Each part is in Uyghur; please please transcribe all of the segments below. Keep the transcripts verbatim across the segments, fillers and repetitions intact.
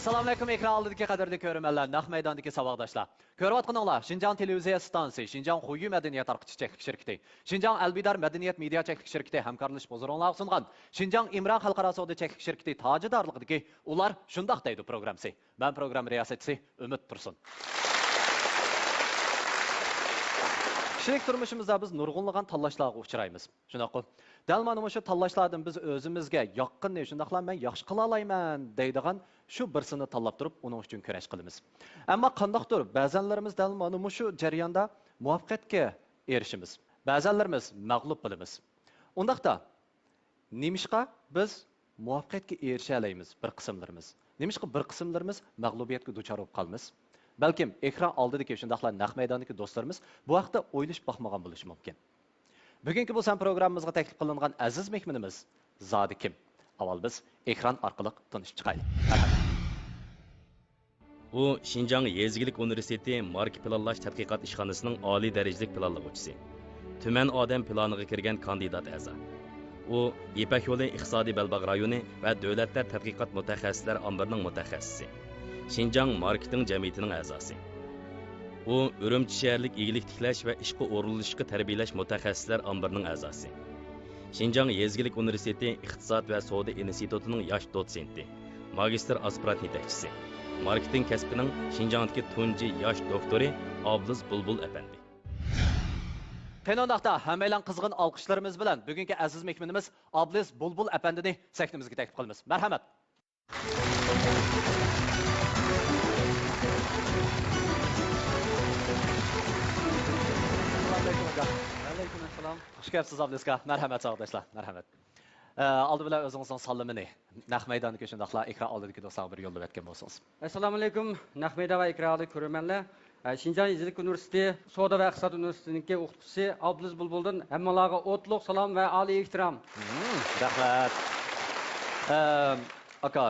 ئەسسالامۇئەلەيكۇم، ئېكران ئالدىدىكى قەدىرلىك كۆرۈرمەنلەر، نەق مەيداندىكى ساۋاقداشلار. كۆرۈۋاتقىنىڭلار شىنجاڭ تېلېۋىزىيە ئىستانسىسى، شىنجاڭ خۇيۈ مەدەنىيەت تارقىتىش چەكلىك شىركىتى، شىنجاڭ ئەلبىدار مەدەنىيەت مېدىيا چەكلىك شىركىتى ھەمكارلىشىپ ھۇزۇرۇڭلارغا سۇنغان شىنجاڭ ئىمران خەلقئارا سودا چەكلىك شىركىتى تاجىدارلىقىدىكى ئۇلار شۇنداق دەيدۇ پروگراممىسى. مەن پروگرامما رىياسەتچىسى ئۈمىد تۇرسۇن. كىشىلىك تۇرمۇشىمىزدا بىز نۇرغۇنلىغان تاللاشلارغا ئۇچرايمىز. شۇنداققۇ؟ دەل مانا مۇشۇ تاللاشلاردىن بىز ئۆزىمىزگە ياققىنىنى، شۇنداقلا مەن ياخشى قىلالايمەن دەيدىغان شۇ بىرسىنى تاللاپ تۇرۇپ، ئۇنىڭ ئۈچۈن كۈرەش قىلىمىز. ئەمما قانداقتۇر، بەزەنلىرىمىز دەل مانا مۇشۇ جەرياندا مۇۋەپپەقىيەتكە ئېرىشىمىز. بەزەنلىرىمىز مەغلۇپ بولىمىز. ئۇنداقتا، نېمىشقا بىز مۇۋەپپەقىيەتكە ئېرىشەلەيمىز بىر قىسىملىرىمىز؟ نېمىشقا بىر قىسىملىرىمىز مەغلۇبىيەتكە دۇچار بولۇپ قالىمىز؟ بەلكىم ئېكران ئالدىدىكى شۇنداقلا نەق مەيداندىكى دوستلىرىمىز بۇ ھەقتە ئويلىشىپ باقمىغان بولۇشى مۇمكىن. بۈگۈنكى بۇ سان پروگراممىمىزغا تەكلىپ قىلىنغان ئەزىز مېھمىنىمىز زادى كىم؟ ئاۋۋال بىز ئېكران ئارقىلىق تونۇشۇپ چىقايلى. مەرھەمەت. ئۇ شىنجاڭ يېزا ئىگىلىك ئۇنىۋېرسىتېتى ماركا پىلانلاش تەتقىقات ئىشخانىسىنىڭ ئالىي دەرىجىلىك پىلانلىغۇچىسى، تۈمەن ئادەم پىلانىغا كىرگەن كاندىدات ئەزا. ئۇ يىپەك يولى ئىقتىسادىي بەلباغ رايونى ۋە دۆلەتلەر تەتقىقات مۇتەخەسسىسلەر ئامبىرىنىڭ مۇتەخەسسىسى، شىنجاڭ ماركېتىڭ جەمئىيىتىنىڭ ئەزاسى. ئۇ ئۈرۈمچى شەھەرلىك ئىگىلىك تىكلەش ۋە ئىشقا ئورۇنلىشىشقا تەربىيەلەش مۇتەخەسسىسلەر ئامبىرىنىڭ ئەزاسى، شىنجاڭ يېزا ئىگىلىك ئۇنىۋېرسىتېتى ئىقتىساد ۋە سودا ئىنستىتۇتىنىڭ ياش دوتسېنتى، ماگىستىر ئاسپىرانت يېتەكچىسى، ماركېتىڭ كەسپىنىڭ شىنجاڭدىكى تۇنجى ياش دوكتورى ئابلىز بۇلبۇل ئەپەندى. قېنى ئۇنداقتا، ھەممەيلەن قىزغىن ئالقىشلىرىمىز بىلەن بۈگۈنكى ئەزىز مېھمىنىمىز ئابلىز بۇلبۇل ئەپەندىنى سەھنىمىزگە تەكلىپ قىلىمىز. مەرھەمەت. ۋەئەلەيكۇم ئەسسالام. خۇش كەپسىز، ئابلىز ئاكا. مەرھەمەت، ساۋاقداشلار. مەرھەمەت. ئە، ئالدى بىلەن ئۆزىڭىزنىڭ سالىمىنى نەق مەيداندىكى شۇنداقلا ئېكران ئالدىدىكى دوستلارغا بىر يوللاپ ئۆتكەن بولسىڭىز. ئەسسالامۇئەلەيكۇم، نەق مەيدان ۋە ئېكران ئالدىدىكى كۆرۈرمەنلەر. ئە، شىنجاڭ يېزا ئىگىلىك ئۇنىۋېرسىتېتى سودا ۋە ئىقتىساد ئۇنىۋېرسىتېتىنىڭكى ئوقۇتقۇچىسى ئابلىز بۇلبۇلدىن ھەممىڭلارغا ئوتلۇق سالام ۋە ئالىي ئېھتىرام. مم، رەھمەت. ئە، ئاكا،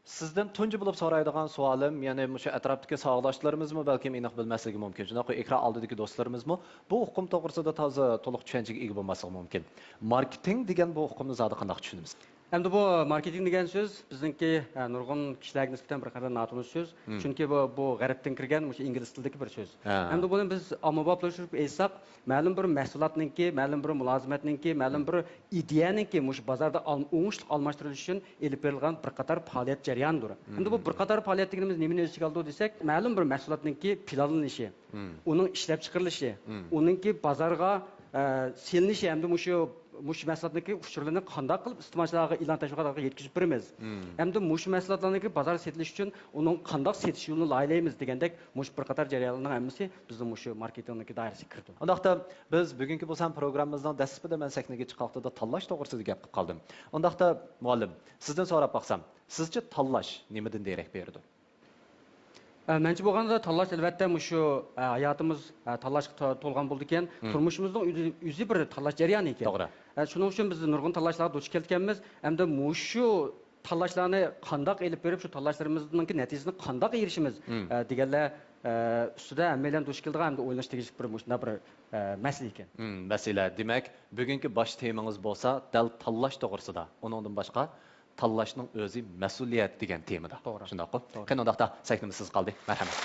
سىزدىن تۇنجى بولۇپ سورايدىغان سوئالىم، يەنى مۇشۇ ئەتراپتىكى ساۋاقداشلىرىمىزمۇ بەلكىم ئېنىق بىلمەسلىكى مۇمكىن. شۇنداققۇ، ئېكران ئالدىدىكى دوستلىرىمىزمۇ بۇ ئۇقۇم توغرىسىدا تازا تولۇق چۈشەنچىگە ئىگە بولماسلىقى مۇمكىن. ماركېتىڭ دېگەن بۇ ئۇقۇمنى زادى قانداق چۈشىنىمىز؟ ئەمدى بۇ ماركېتىڭ دېگەن سۆز بىزنىڭكى، ئە، نۇرغۇن كىشىلەرگە نىسبەتەن بىر قەدەر ناتونۇش سۆز. مم. چۈنكى بۇ، بۇ غەربتىن كىرگەن مۇشۇ ئىنگلىز تىلىدىكى بىر سۆز. ھە. ئەمدى بۇنى بىز ئاممىبابلاشتۇرۇپ ئېيتساق، مەلۇم بىر مەھسۇلاتنىڭكى، مەلۇم بىر مۇلازىمەتنىڭكى، مەلۇم بىر ئىدىيەنىڭكى مۇشۇ بازاردا ئال-، ئوڭۇشلۇق ئالماشتۇرۇلۇشى ئۈچۈن ئېلىپ بېرىلغان بىر قاتار پائالىيەت جەريانىدۇر. مم. ئەمدى بۇ بىر قاتار پائالىيەت دېگىنىمىز نېمىنى ئۆز ئىچىگە ئالىدۇ دېسەك، مەلۇم بىر مەھسۇلاتنىڭكى پىلانلىنىشى، مم، ئۇنىڭ ئىشلەپچىقىرىلىشى، مم، ئۇنىڭكى بازارغا، ئە، سېلىنىشى ھەمدە مۇشۇ، مۇشۇ مەھسۇلاتنىڭكى ئۇچۇرلىرىنى قانداق قىلىپ ئىستېمالچىلارغا، ئېلان تەشۋىقاتلارغا يەتكۈزۈپ بېرىمىز؟ مم. ھەمدە مۇشۇ مەھسۇلاتلارنىڭكى بازار سېتىلىشى ئۈچۈن ئۇنىڭ قانداق سېتىش يولىنى لايىھەلەيمىز دېگەندەك مۇشۇ بىر قاتار جەريانلارنىڭ ھەممىسى بىزنىڭ مۇشۇ ماركېتىڭنىڭكى دائىرىسىگە كىرىدۇ. ئۇنداقتا بىز بۈگۈنكى بۇ سان پروگراممىمىزنىڭ دەسلىپىدە مەن سەھنىگە چىققان ۋاقتىدا تاللاش توغرىسىدا گەپ قىلىپ قالدىم. ئۇنداقتا مۇئەللىم، سىزدىن سوراپ باقسام، سىزچە تاللاش نېمىدىن دېرەك بېرىدۇ؟ ئە، مەنچە بولغاندا تاللاش ئەلۋەتتە مۇشۇ، ئە، ھاياتىمىز، ئە، تاللاشقا تو-، تولغان بولىدىكەن. مم. تۇرمۇشىمىزنىڭ ئۆزى، ئۆزى بىر تاللاش جەريانى ئىكەن. توغرا. ئە، شۇنىڭ ئۈچۈن بىز نۇرغۇن تاللاشلارغا دۇچ كەلگەنمىز. ئەمدى مۇشۇ تاللاشلارنى قانداق ئېلىپ بېرىپ، شۇ تاللاشلىرىمىزنىڭكى نەتىجىسىنى قانداق ئېرىشىمىز، مم، ئە، دېگەنلەر، ئە، ئۈستىدە ھەممەيلەن دۇچ كېلىدىغان ھەمدە ئويلىنىش تېگىشلىك بىر مۇشۇنداق بىر، ئە، مەسىلە ئىكەن. مم، مەسىلە. دېمەك، بۈگۈنكى باش تېمىڭىز بولسا دەل تاللاش توغرىسىدا. ئۇنىڭدىن باشقا، تاللاشنىڭ ئۆزى مەسئۇلىيەت دېگەن تېمىدا. توغرا. شۇنداققۇ؟ توغرا. قېنى ئۇنداقتا سەھنىمىز سىزگە قالدى. مەرھەمەت.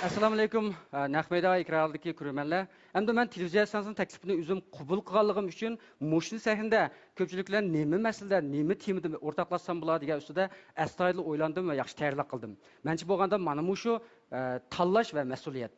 ئەسسالامۇئەلەيكۇم، ئە، نەق مەيدان ئېكرانىدىكى كۆرۈرمەنلەر. ئەمدى مەن تېلېۋىزىيە ئىستانسىسىنىڭ تەكلىپىنى ئۆزۈم قوبۇل قىلغانلىقىم ئۈچۈن مۇشۇ سەھنىدە كۆپچىلىك بىلەن نېمە مەسىلىدە، نېمە تېمىدا ئورتاقلاشسام بولار دېگەن ئۈستىدە ئەستايىدىل ئويلاندىم ۋە ياخشى تەييارلىق قىلدىم. مەنچە بولغاندا مانا مۇشۇ، ئە، تاللاش ۋە مەسئۇلىيەت.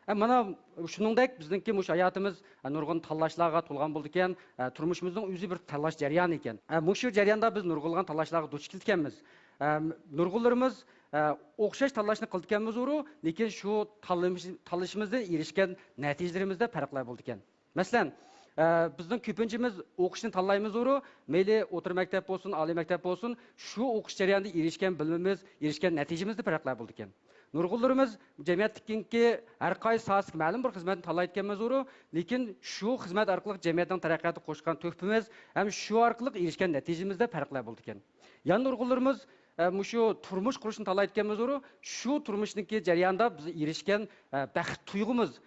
ئە، مانا شۇنىڭدەك بىزنىڭكى مۇشۇ ھاياتىمىز، ئە، نۇرغۇن تاللاشلارغا تولغان بولىدىكەن، ئە، تۇرمۇشىمىزنىڭ ئۆزى بىر تاللاش جەريانى ئىكەن. ئە، مۇشۇ جەرياندا بىز نۇرغۇنلىغان تاللاشلارغا دۇچ كېلىدىكەنمىز. ئە، نۇرغۇنلىرىمىز، ئە، ئوخشاش تاللاشنى قىلىدىكەنمىزغۇ، لېكىن شۇ تاللىمىش-، تاللىشىمىزدىن ئېرىشكەن نەتىجىلىرىمىزدە پەرقلەر بولىدىكەن. مەسىلەن، ئە، بىزنىڭ كۆپىنچىمىز ئوقۇشنى تاللايمىزغۇ، مەيلى ئوتتۇرا مەكتەپ بولسۇن، ئالىي مەكتەپ بولسۇن، شۇ ئوقۇش جەريانىدا ئېرىشكەن بىلىمىمىز، ئېرىشكەن نەتىجىمىزدە پەرقلەر بولىدىكەن. نۇرغۇنلىرىمىز جەمئىيەتتىكىنكى ھەر قايسى ساھەسىدىكى مەلۇم بىر خىزمەتنى تاللايدىكەنمىزغۇ، لېكىن شۇ خىزمەت ئارقىلىق جەمئىيەتنىڭ تەرەققىياتىغا قوشقان تۆھپىمىز ھەم شۇ ئارقىلىق ئېرىشكەن نەتىجىمىزدە پەرقلەر بولىدىكەن. يەنە نۇرغۇنلىرىمىز، ئە، مۇشۇ تۇرمۇش قۇرۇشنى تاللايدىكەنمىزغۇ، شۇ تۇرمۇشنىڭكى جەريانىدا بىز ئېرىشكەن، ئە، بەخت تۇيغۇمىز،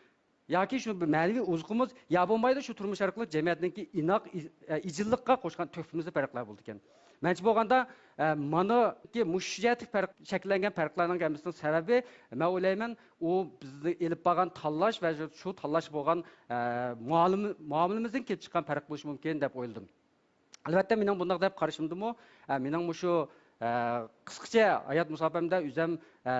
ياكى شۇ بىر مەنىۋى ئوزۇقىمىز يا بولمايدۇ، شۇ تۇرمۇش ئارقىلىق جەمئىيەتنىڭكى ئىناق ئىز-، ئە، ئىجىللىققا قوشقان تۆھپىمىزدە پەرقلەر بولىدىكەن. مەنچە بولغاندا، ئە، مانا مۇشۇ جەھەتتىكى پەرق، شەكىللەنگەن پەرقلەرنىڭ ھەممىسىنىڭ سەۋەبى، مەن ئويلايمەن، ئۇ بىزنى ئېلىپ بارغان تاللاش ۋە شۇ تاللاشقا بولغان، ئە، مۇئامىلىمىزدىن كېلىپ چىققان پەرق بولۇشى مۇمكىن دەپ ئويلىدىم. ئەلۋەتتە، مېنىڭ بۇنداق دەپ قارىشىمدىمۇ، ئە، مېنىڭ مۇشۇ، ئە، قىسقىچە ھايات مۇساپەمدە ئۆزۈم، ئە،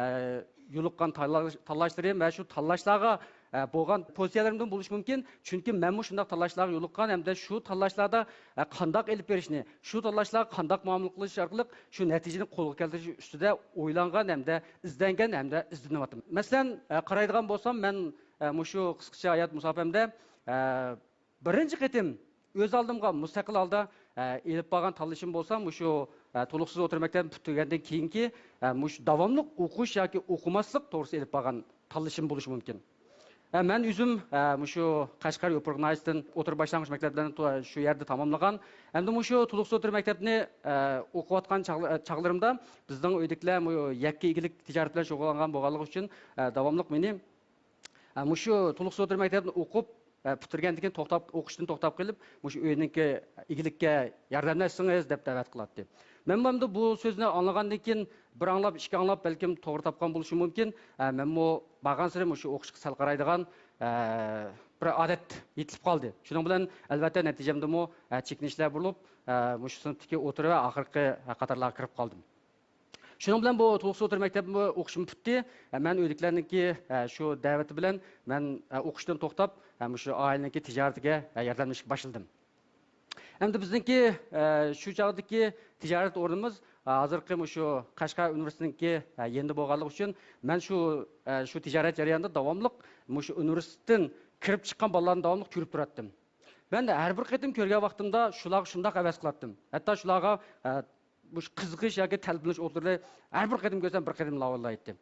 يولۇققان تاللا-، تاللاشلىرىم ۋە شۇ تاللاشلارغا، ئە، بولغان پوزىتسىيەلىرىمدىن بولۇشى مۇمكىن. چۈنكى مەنمۇ شۇنداق تاللاشلارغا يولۇققان ھەمدە شۇ تاللاشلاردا، ئە، قانداق ئېلىپ بېرىشنى، شۇ تاللاشلارغا قانداق مۇئامىلە قىلىش ئارقىلىق شۇ نەتىجىنى قولغا كەلتۈرۈش ئۈستىدە ئويلانغان ھەمدە ئىزدەنگەن ھەمدە ئىزدىنىۋاتىمەن. مەسىلەن، ئە، قارايدىغان بولسام، مەن، ئە، مۇشۇ قىسقىچە ھايات مۇساپەمدە، ئە، بىرىنچى قېتىم ئۆز ئالدىمغا مۇستەقىل ھالدا، ئە، ئېلىپ بارغان تاللىشىم بولسا، مۇشۇ، ئە، تولۇقسىز ئوتتۇرا مەكتەپنى پۈتتۈرگەندىن كېيىنكى، ئە، مۇشۇ داۋاملىق ئوقۇش ياكى ئوقۇماسلىق توغرىسىدا ئېلىپ بارغان تاللىشىم بولۇشى مۇمكىن. ئە، مەن ئۆزۈم، ئە، مۇشۇ قەشقەر يوپۇرغا ناھىيەسىدىن ئوتتۇرا باشلانغۇچ مەكتەپلەرنى تو-، شۇ يەردە تاماملىغان. ئەمدى مۇشۇ تولۇقسىز ئوتتۇرا مەكتەپنى، ئە، ئوقۇۋاتقان چاغلا-، چاغلىرىمدا بىزنىڭ ئۆيدىكىلەر مۇ-، يەككە ئىگىلىك تىجارىتى بىلەن شۇغۇللانغان بولغانلىقى ئۈچۈن، ئە، داۋاملىق مېنى، ئە، مۇشۇ تولۇقسىز ئوتتۇرا مەكتەپنى ئوقۇپ، ئە، پۈتتۈرگەندىن كېيىن توختاپ، ئوقۇشتىن توختاپ قېلىپ، مۇشۇ ئۆينىڭكى ئىگىلىككە ياردەملەشسىڭىز دەپ دەۋەت قىلاتتى. مەنمۇ ئەمدى بۇ سۆزنى ئاڭلىغاندىن كېيىن، بىر ئاڭلاپ، ئىككى ئاڭلاپ، بەلكىم توغرا تاپقان بولۇشۇم مۇمكىن. ئە، مەنمۇ بارغانسېرى مۇشۇ ئوقۇشقا سەل قارايدىغان، ئە، بىر ئادەت يېتىلىپ قالدى. شۇنىڭ بىلەن، ئەلۋەتتە، نەتىجەمدىمۇ، ئە، چېكىنىشلەر بولۇپ، ئە، مۇشۇ سىنىپتىكى ئوتتۇرا ۋە ئاخىرقى، ئە، قاتارلارغا كىرىپ قالدىم. شۇنىڭ بىلەن بۇ تولۇقسىز ئوتتۇرا مەكتەپمۇ ئوقۇشۇم پۈتتى. ئە، مەن ئۆيدىكىلەرنىڭكى، ئە، شۇ دەۋىتى بىلەن مەن، ئە، ئوقۇشتىن توختاپ، ئە، مۇشۇ ئائىلىنىڭكى تىجارىتىگە، ئە، ياردەملىشىشكە باشلىدىم. ئەمدى بىزنىڭكى، ئە، شۇ چاغدىكى تىجارەت ئورنىمىز، ئە، ھازىرقى مۇشۇ قەشقەر ئۇنىۋېرسىتېتىنىڭكى، ئە، يېنىدا بولغانلىقى ئۈچۈن مەن شۇ، ئە، شۇ تىجارەت جەريانىدا داۋاملىق مۇشۇ ئۇنىۋېرسىتېتتىن كىرىپ چىققان بالىلارنى داۋاملىق كۆرۈپ تۇراتتىم. مەن ھەر بىر قېتىم كۆرگەن ۋاقتىمدا شۇلارغا شۇنداق ھەۋەس قىلاتتىم. ھەتتا شۇلارغا، ئە، مۇشۇ قىزىقىش ياكى تەلپۈنۈش ئوتلىرى ھەر بىر قېتىم كۆرسەم، بىر قېتىم لاۋۇللايتتى.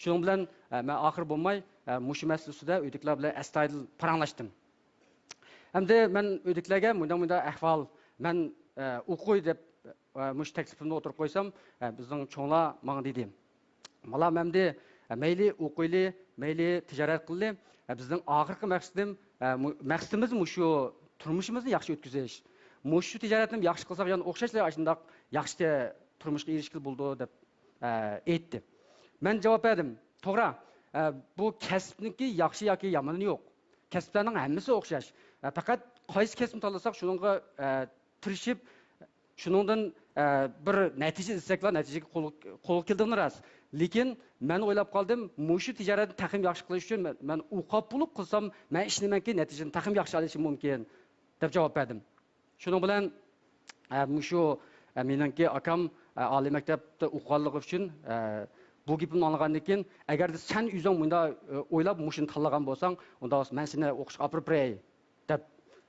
شۇنىڭ بىلەن، ئە، مەن ئاخىر بولماي، ئە، مۇشۇ مەسىلە ئۈستىدە ئۆيدىكىلەر بىلەن ئەستايىدىل پاراڭلاشتىم. ئەمدى مەن ئۆيدىكىلەرگە مۇنداق، مۇنداق ئەھۋال، مەن، ئە، ئوقۇي دەپ، ئە، مۇشۇ تەكلىپىمنى ئوتتۇرىغا قويسام، ئە، بىزنىڭ چوڭلار ماڭا دېدى، بالام، ئەمدى، ئە، مەيلى ئوقۇيلى، مەيلى تىجارەت قىللى، ئە، بىزنىڭ ئاخىرقى مەقسىتىم، ئە، مۇ-، مەقسىتىمىز مۇشۇ تۇرمۇشىمىزنى ياخشى ئۆتكۈزۈش. مۇشۇ تىجارەتنى ياخشى قىلساق، يەنە ئوخشاشلا ئاشۇنداق ياخشى تۇرمۇشقا ئېرىشكىلى بولىدۇ، دەپ، ئە، ئېيتتى. مەن جاۋاب بەردىم، توغرا، ئە، بۇ كەسىپنىڭكى ياخشى ياكى يامىنى يوق. كەسىپلەرنىڭ ھەممىسى ئوخشاش. ئە، پەقەت قايسى كەسىپنى تاللىساق، شۇنىڭغا، ئە، تىرىشىپ، شۇنىڭدىن، ئە، بىر نەتىجە ئىزدىسەكلا، نەتىجىگە قول-، قولغا كېلىدىغىنى راست. لېكىن مەن ئويلاپ قالدىم، مۇشۇ تىجارەتنى تېخىمۇ ياخشى قىلىش ئۈچۈن مەن، مەن ئوقۇپ بولۇپ قىلسام، مەن ئىشىنىمەنكى، نەتىجىنى تېخىمۇ ياخشى ئېلىشىم مۇمكىن، دەپ جاۋاب بەردىم. شۇنىڭ بىلەن، ئە، مۇشۇ، ئە، مېنىڭكى ئاكام، ئە، ئالىي مەكتەپتە ئوقۇغانلىقى ئۈچۈن، ئە، بۇ گېپىمنى ئاڭلىغاندىن كېيىن، ئەگەردە سەن ئۆزۈڭ مۇنداق، ئە، ئويلاپ مۇشۇنى تاللىغان بولساڭ، ئۇندا بولسا مەن سېنى ئوقۇشقا ئاپىرىپ بېرەي، دەپ،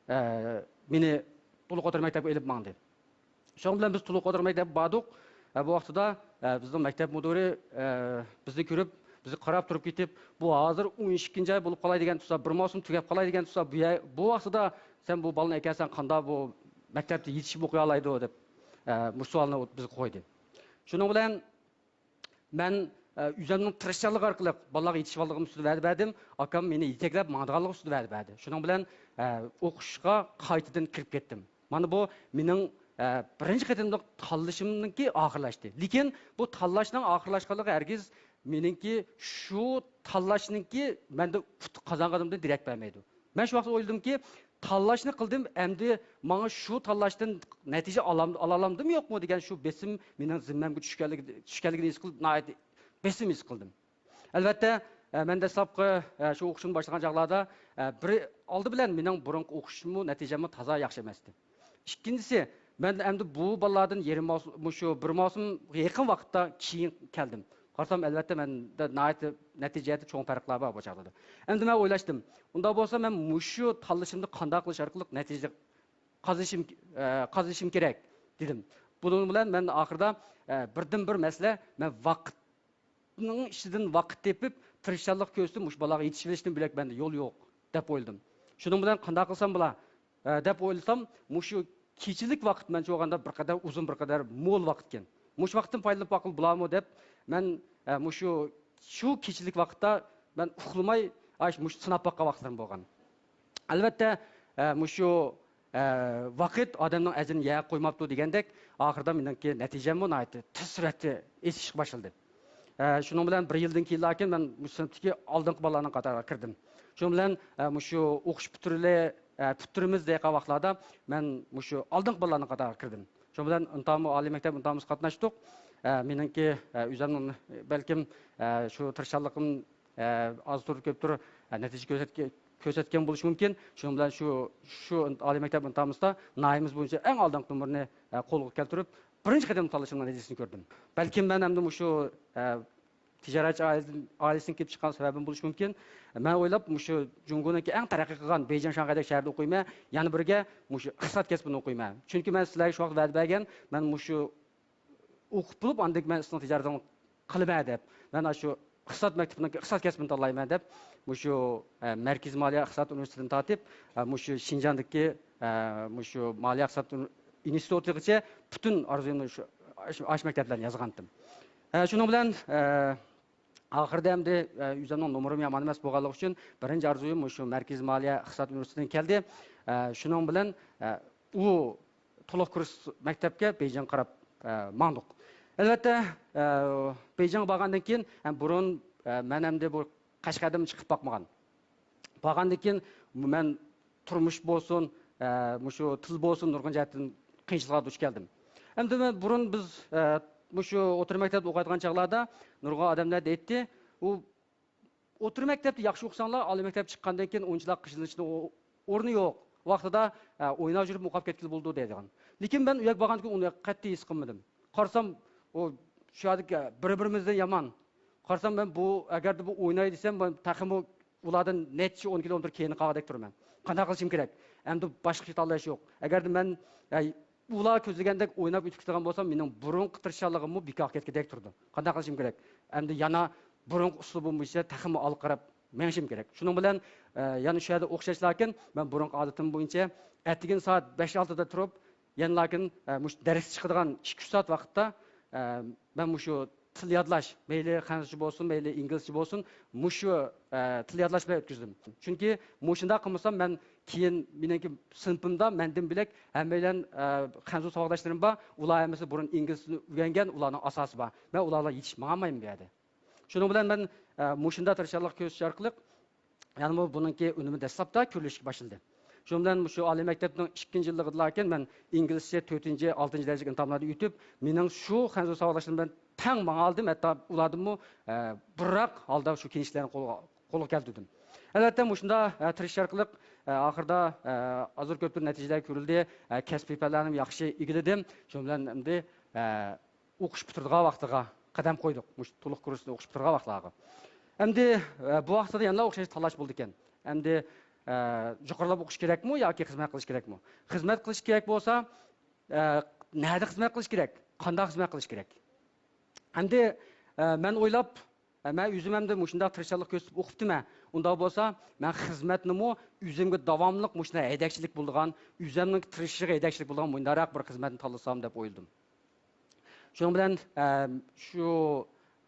ئە، مېنى تولۇق ئوتتۇرا مەكتەپكە ئېلىپ ماڭدى. شۇنىڭ بىلەن بىز تولۇق ئوتتۇرا مەكتەپكە باردۇق. ئە، بۇ ۋاقتىدا، ئە، بىزنىڭ مەكتەپ مۇدىرى، ئە، بىزنى كۆرۈپ، بىزگە قاراپ تۇرۇپ كېتىپ، بۇ ھازىر ئون ئىككىنچى ئاي بولۇپ قالاي دېگەن تۇرسا، بىر ماۋسۇم تۈگەپ قالاي دېگەن تۇرسا، بۇ يە-، بۇ ۋاقتىدا سەن بۇ بالىنى ئەكەلسەڭ قانداق بۇ مەكتەپتە يېتىشىپ ئوقۇيالايدۇ دەپ، ئە، مۇشۇ سوئالنى بىزگە قويدى. شۇنىڭ بىلەن مەن، ئە، ئۆزۈمنىڭ تىرىشچانلىقى ئارقىلىق بالىلارغا يېتىشىۋالىدىغان ئۈستىدە ۋەدە بەردىم. ئاكام مېنى يېتەكلەپ ماڭىدىغانلىقى ئۈستىدە ۋەدە بەردى. شۇنىڭ بىلەن، ئە، ئوقۇشقا قايتىدىن كىرىپ كەتتىم. مانا بۇ مېنىڭ، ئە، بىرىنچى قېتىملىق تاللىشىمنىڭكى ئاخىرلاشتى. لېكىن بۇ تاللاشنىڭ ئاخىرلاشقانلىقى ھەرگىز مېنىڭكى شۇ تاللاشنىڭكى مەندە ئۇتۇق قازانغىنىمدىن دېرەك بەرمەيدۇ. مەن شۇ ۋاقىتتا ئويلىدىمكى، تاللاشنى قىلدىم، ئەمدى ماڭا شۇ تاللاشتىن نەتىجە ئالام-، ئالالامدىمۇ يوقمۇ دېگەن شۇ بېسىم مېنىڭ زىممەمگە چۈشكەنلىكى، چۈشكەنلىكىنى ھېس قىلىپ، ناھايىتى بېسىم ھېس قىلدىم. ئەلۋەتتە، ئە، مەن دەسلەپكى، ئە، شۇ ئوقۇشۇمنى باشلىغان چاغلاردا، ئە، بىر، ئالدى بىلەن مېنىڭ بۇرۇنقى ئوقۇشۇممۇ، نەتىجەممۇ تازا ياخشى ئەمەستى. ئىككىنچىسى، مەن ئەمدى بۇ بالىلاردىن يېرىم ماۋسۇم، مۇشۇ بىر ماۋسۇمغا يېقىن ۋاقىتتا كېيىن كەلدىم. قارىسام، ئەلۋەتتە، مەندە ناھايىتى نەتىجە جەھەتتە چوڭ پەرقلەر بار بۇ چاغلاردا. ئەمدى مەن ئويلاشتىم، ئۇنداق بولسا، مەن مۇشۇ تاللىشىمنى قانداق قىلىش ئارقىلىق نەتىجە قازىنىشىم، ئە، قازىنىشىم كېرەك، دېدىم. بۇنىڭ بىلەن مەن ئاخىرىدا، ئە، بىردىنبىر مەسىلە، مەن ۋاقىتنىڭ ئىچىدىن ۋاقىت تېپىپ، تىرىشچانلىق كۆرسىتىپ، مۇشۇ بالىغا يېتىشىۋېلىشتىن بۆلەك مەندە يول يوق، دەپ ئويلىدىم. شۇنىڭ بىلەن قانداق قىلسام بولا، ئە، دەپ ئويلىسام، مۇشۇ كېچىلىك ۋاقىت مەنچە بولغاندا بىر قەدەر ئۇزۇن، بىر قەدەر مول ۋاقىتكەن. مۇشۇ ۋاقىتتىن پايدىلىنىپ باققىلى بولارمۇ دەپ، مەن، ئە، مۇشۇ، شۇ كېچىلىك ۋاقىتتا مەن ئۇخلىماي، ئاش-، مۇشۇ سىناپ باققان ۋاقىتلىرىم بولغان. ئەلۋەتتە، ئە، مۇشۇ ئە، ۋاقىت ئادەمنىڭ ئەجرىنى يەرگە قويماپتۇ دېگەندەك، ئاخىرىدا مېنىڭكى نەتىجەممۇ ناھايىتى تېز سۈرئەتتە ئېشىشقا باشلىدى. ئە، شۇنىڭ بىلەن بىر يىلدىن كېيىنلاركىن مەن مۇشۇ سىنىپتىكى ئالدىنقى بالىلارنىڭ قاتارىغا كىردىم. شۇنىڭ بىلەن، ئە، مۇشۇ ئوقۇش پۈتتۈرۈلە-، ئە، پۈتتۈرىمىز دەيدىغان ۋاقىتلاردا مەن مۇشۇ ئالدىنقى بالىلارنىڭ قاتارىغا كىردىم. شۇنىڭ بىلەن ئىمتىھانمۇ، ئالىي مەكتەپ ئىمتىھانىمىزغا قاتناشتۇق. ئە، مېنىڭكى، ئە، ئۆزۈمنىڭ بەلكىم، ئە، شۇ تىرىشچانلىقىم ئە، ئازدۇر كۆپتۇر، ئە، نەتىجە كۆرسەتكە-، كۆرسەتكەن بولۇشى مۇمكىن. شۇنىڭ بىلەن شۇ، شۇ ئالىي مەكتەپ ئىمتىھانىمىزدا ناھىيەمىز بويىچە ئەڭ ئالدىنقى نومۇرنى، ئە، قولغا كەلتۈرۈپ، بىرىنچى قېتىم تاللىشىمنىڭ نەتىجىسىنى كۆردۈم. بەلكىم مەن ئەمدى مۇشۇ، ئە، تىجارەتچى ئائىلىدىن، ئائىلىسىدىن كېلىپ چىققان سەۋەبىم بولۇشى مۇمكىن. مەن ئويلاپ، مۇشۇ جۇڭگونىڭكى ئەڭ تەرەققىي قىلغان بېيجىڭ، شاڭخەيدەك شەھەردە ئوقۇيمەن، يەنە بىرگە مۇشۇ ئىقتىساد كەسپىنى ئوقۇيمەن. چۈنكى مەن سىلەرگە شۇ ۋاقىت ۋەدە بەرگەن، مەن مۇشۇ ئوقۇپ بولۇپ، ئاندىن كېيىن مەن ئىسلام تىجارىتىنى قىلىمەن دەپ، مەن ئاشۇ ئىقتىساد مەكتىپىنىڭ ئىقتىساد كەسپىنى تاللايمەن دەپ، مۇشۇ، ئە، مەركىزىي مالىيە ئىقتىساد ئۇنىۋېرسىتېتىدىن تارتىپ، ئە، مۇشۇ شىنجاڭدىكى، ئە، مۇشۇ مالىيە ئىقتىساد ئۇنى-، ئىنستىتۇتىغىچە پۈتۈن ئارزۇيۇمنى شۇ، ئاش-، ئاشۇ مەكتەپلەرنى يازغانتىم. ئە، شۇنىڭ بىلەن، ئە، ئاخىرىدا ئەمدى، ئە، ئۆزۈمنىڭ نومۇرۇم يامان ئەمەس بولغانلىقى ئۈچۈن، بىرىنچى ئارزۇيۇم مۇشۇ مەركىزىي مالىيە ئىقتىساد ئۇنىۋېرسىتېتىدىن كەلدى. ئە، شۇنىڭ بىلەن، ئە، ئۇ تولۇق كۇرس مەكتەپكە بېيجىڭغا قاراپ، ئە، ماڭدۇق. ئەلۋەتتە، ئە، بېيجىڭغا بارغاندىن كېيىن، ھەم بۇرۇن، ئە، مەن ئەمدى بۇ قەشقەردىن چىقىپ باقمىغان. بارغاندىن كېيىن مەن تۇرمۇش بولسۇن، ئە، مۇشۇ تىل بولسۇن، نۇرغۇن جەھەتتىن قىيىنچىلىققا دۇچ كەلدىم. ئەمدى مەن بۇرۇن بىز، ئە، مۇشۇ ئوتتۇرا مەكتەپتە ئوقۇيدىغان چاغلاردا نۇرغۇن ئادەملەر دەيتتى، ئۇ ئوتتۇرا مەكتەپتە ياخشى ئوقۇساڭلار، ئالىي مەكتەپ چىققاندىن كېيىن ئۇنچىلىق قىينىلىشنىڭ ئو-، ئورنى يوق. ۋاقتىدا، ئە، ئويناپ يۈرۈپ ئوقۇپ كەتكىلى بولىدۇ دەيدىغان. لېكىن مەن ئۇ يەرگە بارغاندىن كېيىن ئۇنى قەتئىي ھېس قىلمىدىم. قارىسام، ئۇ شۇ يەردىكى بىر-بىرىمىزدىن يامان. قارىسام، مەن بۇ، ئەگەردە بۇ ئويناي دېسەم، مەن تېخىمۇ ئۇلاردىن نەچچە ئون كىلومېتىر كەينىدە قالغۇدەك تۇرىمەن. قانداق قىلىشىم كېرەك؟ ئەمدى باشقىچە تاللاش يوق. ئەگەردە مەن، ئە، ئۇلار كۆزلىگەندەك ئويناپ ئۆتۈپ كېتىدىغان بولسام، مېنىڭ بۇرۇنقى تىرىشچانلىقىممۇ بىكارغا كەتكۈدەك تۇرىدۇ. قانداق قىلىشىم كېرەك؟ ئەمدى يەنە بۇرۇنقى ئۇسلۇبىم بويىچە تېخىمۇ ئالغا قاراپ مېڭىشىم كېرەك. شۇنىڭ بىلەن، ئە، يەنە شۇ يەردە ئوخشاش، لېكىن مەن بۇرۇنقى ئادىتىم بويىچە ئەتىگىن سائەت بەش ئالتىدا تۇرۇپ، يەنە لېكىن، ئە، مۇشۇ دەرس چىقىدىغان ئىككى ئۈچ سائەت ۋاقىتتا، ئە، مەن مۇشۇ تىل يادلاش، مەيلى خەنزۇچە بولسۇن، مەيلى ئىنگلىزچە بولسۇن، مۇشۇ، ئە، تىل يادلاش بىلەن ئۆتكۈزدۈم. چۈنكى مۇشۇنداق قىلمىسام، مەن كېيىن مېنىڭكى سىنىپىمدا مەندىن بۆلەك ھەممەيلەن، ئە، خەنزۇ ساۋاقداشلىرىم بار. ئۇلار ھەممىسى بۇرۇن ئىنگلىز تىلىنى ئۆگەنگەن، ئۇلارنىڭ ئاساسى بار. مەن ئۇلار بىلەن يېتىشىپ ماڭالمايمەن بۇ يەردە. شۇنىڭ بىلەن مەن، ئە، مۇشۇنداق تىرىشچانلىق كۆرسىتىش ئارقىلىق، يەنىمۇ بۇنىڭكى ئۈنۈمى دەسلەپتە كۆرۈلۈشكە باشلىدى. شۇنىڭ بىلەن مۇشۇ ئالىي مەكتەپنىڭ ئىككىنچى يىللىقىدىلاركەن مەن ئىنگلىزچە تۆتىنچى، ئالتىنچى دەرىجىلىك ئىمتىھانلاردىن ئۆتۈپ، مېنىڭ شۇ خەنزۇ ساۋاقداشلىرىم بىلەن تەڭ ماڭالدىم، ھەتتا ئۇلاردىنمۇ، ئە، بۇرراق ھالدا شۇ كېڭىشىشلەرنى قولغا، قولغا كەلتۈردۈم. ئەلۋەتتە، مۇشۇنداق، ئە، تىرىشىش ئارقىلىق، ئە، ئاخىرىدا، ئە، ئازدۇر كۆپتۇر نەتىجىلەر كۆرۈلدى، ئە، كەسپىي پەنلەرنىمۇ ياخشى ئىگىلىدىم. شۇنىڭ بىلەن ئەمدى، ئە، ئوقۇش پۈتتۈرىدىغان ۋاقتىغا قەدەم قويدۇق، مۇشۇ تولۇق كۇرسنى ئوقۇش پۈتتۈرىدىغان ۋاقىتلارغا. ئەمدى، ئە، بۇ ۋاقىتتا يەنىلا ئوخشاش تاللاش بولىدىكەن. ئەمدى، ئە، جۇقىرىلاپ ئوقۇش كېرەكمۇ ياكى خىزمەت قىلىش كېرەكمۇ؟ خىزمەت قىلىش كېرەك بولسا، ئە، نەدە خىزمەت قىلىش كېرەك؟ قانداق خىزمەت قىلىش كېرەك؟ ئەمدى، ئە، مەن ئويلاپ، ئە، مەن ئۆزۈم ئەمدى مۇشۇنداق تىرىشچانلىق كۆرسىتىپ ئوقۇپتىمەن. ئۇنداق بولسا، مەن خىزمەتنىمۇ ئۆزۈمگە داۋاملىق مۇشۇنداق ھەيدەكچىلىك بولىدىغان، ئۆزۈمنىڭ تىرىشىشىغا ھەيدەكچىلىك بولىدىغان مۇنداقراق بىر خىزمەتنى تاللىسام دەپ ئويلىدىم. شۇنىڭ بىلەن، ئە، شۇ،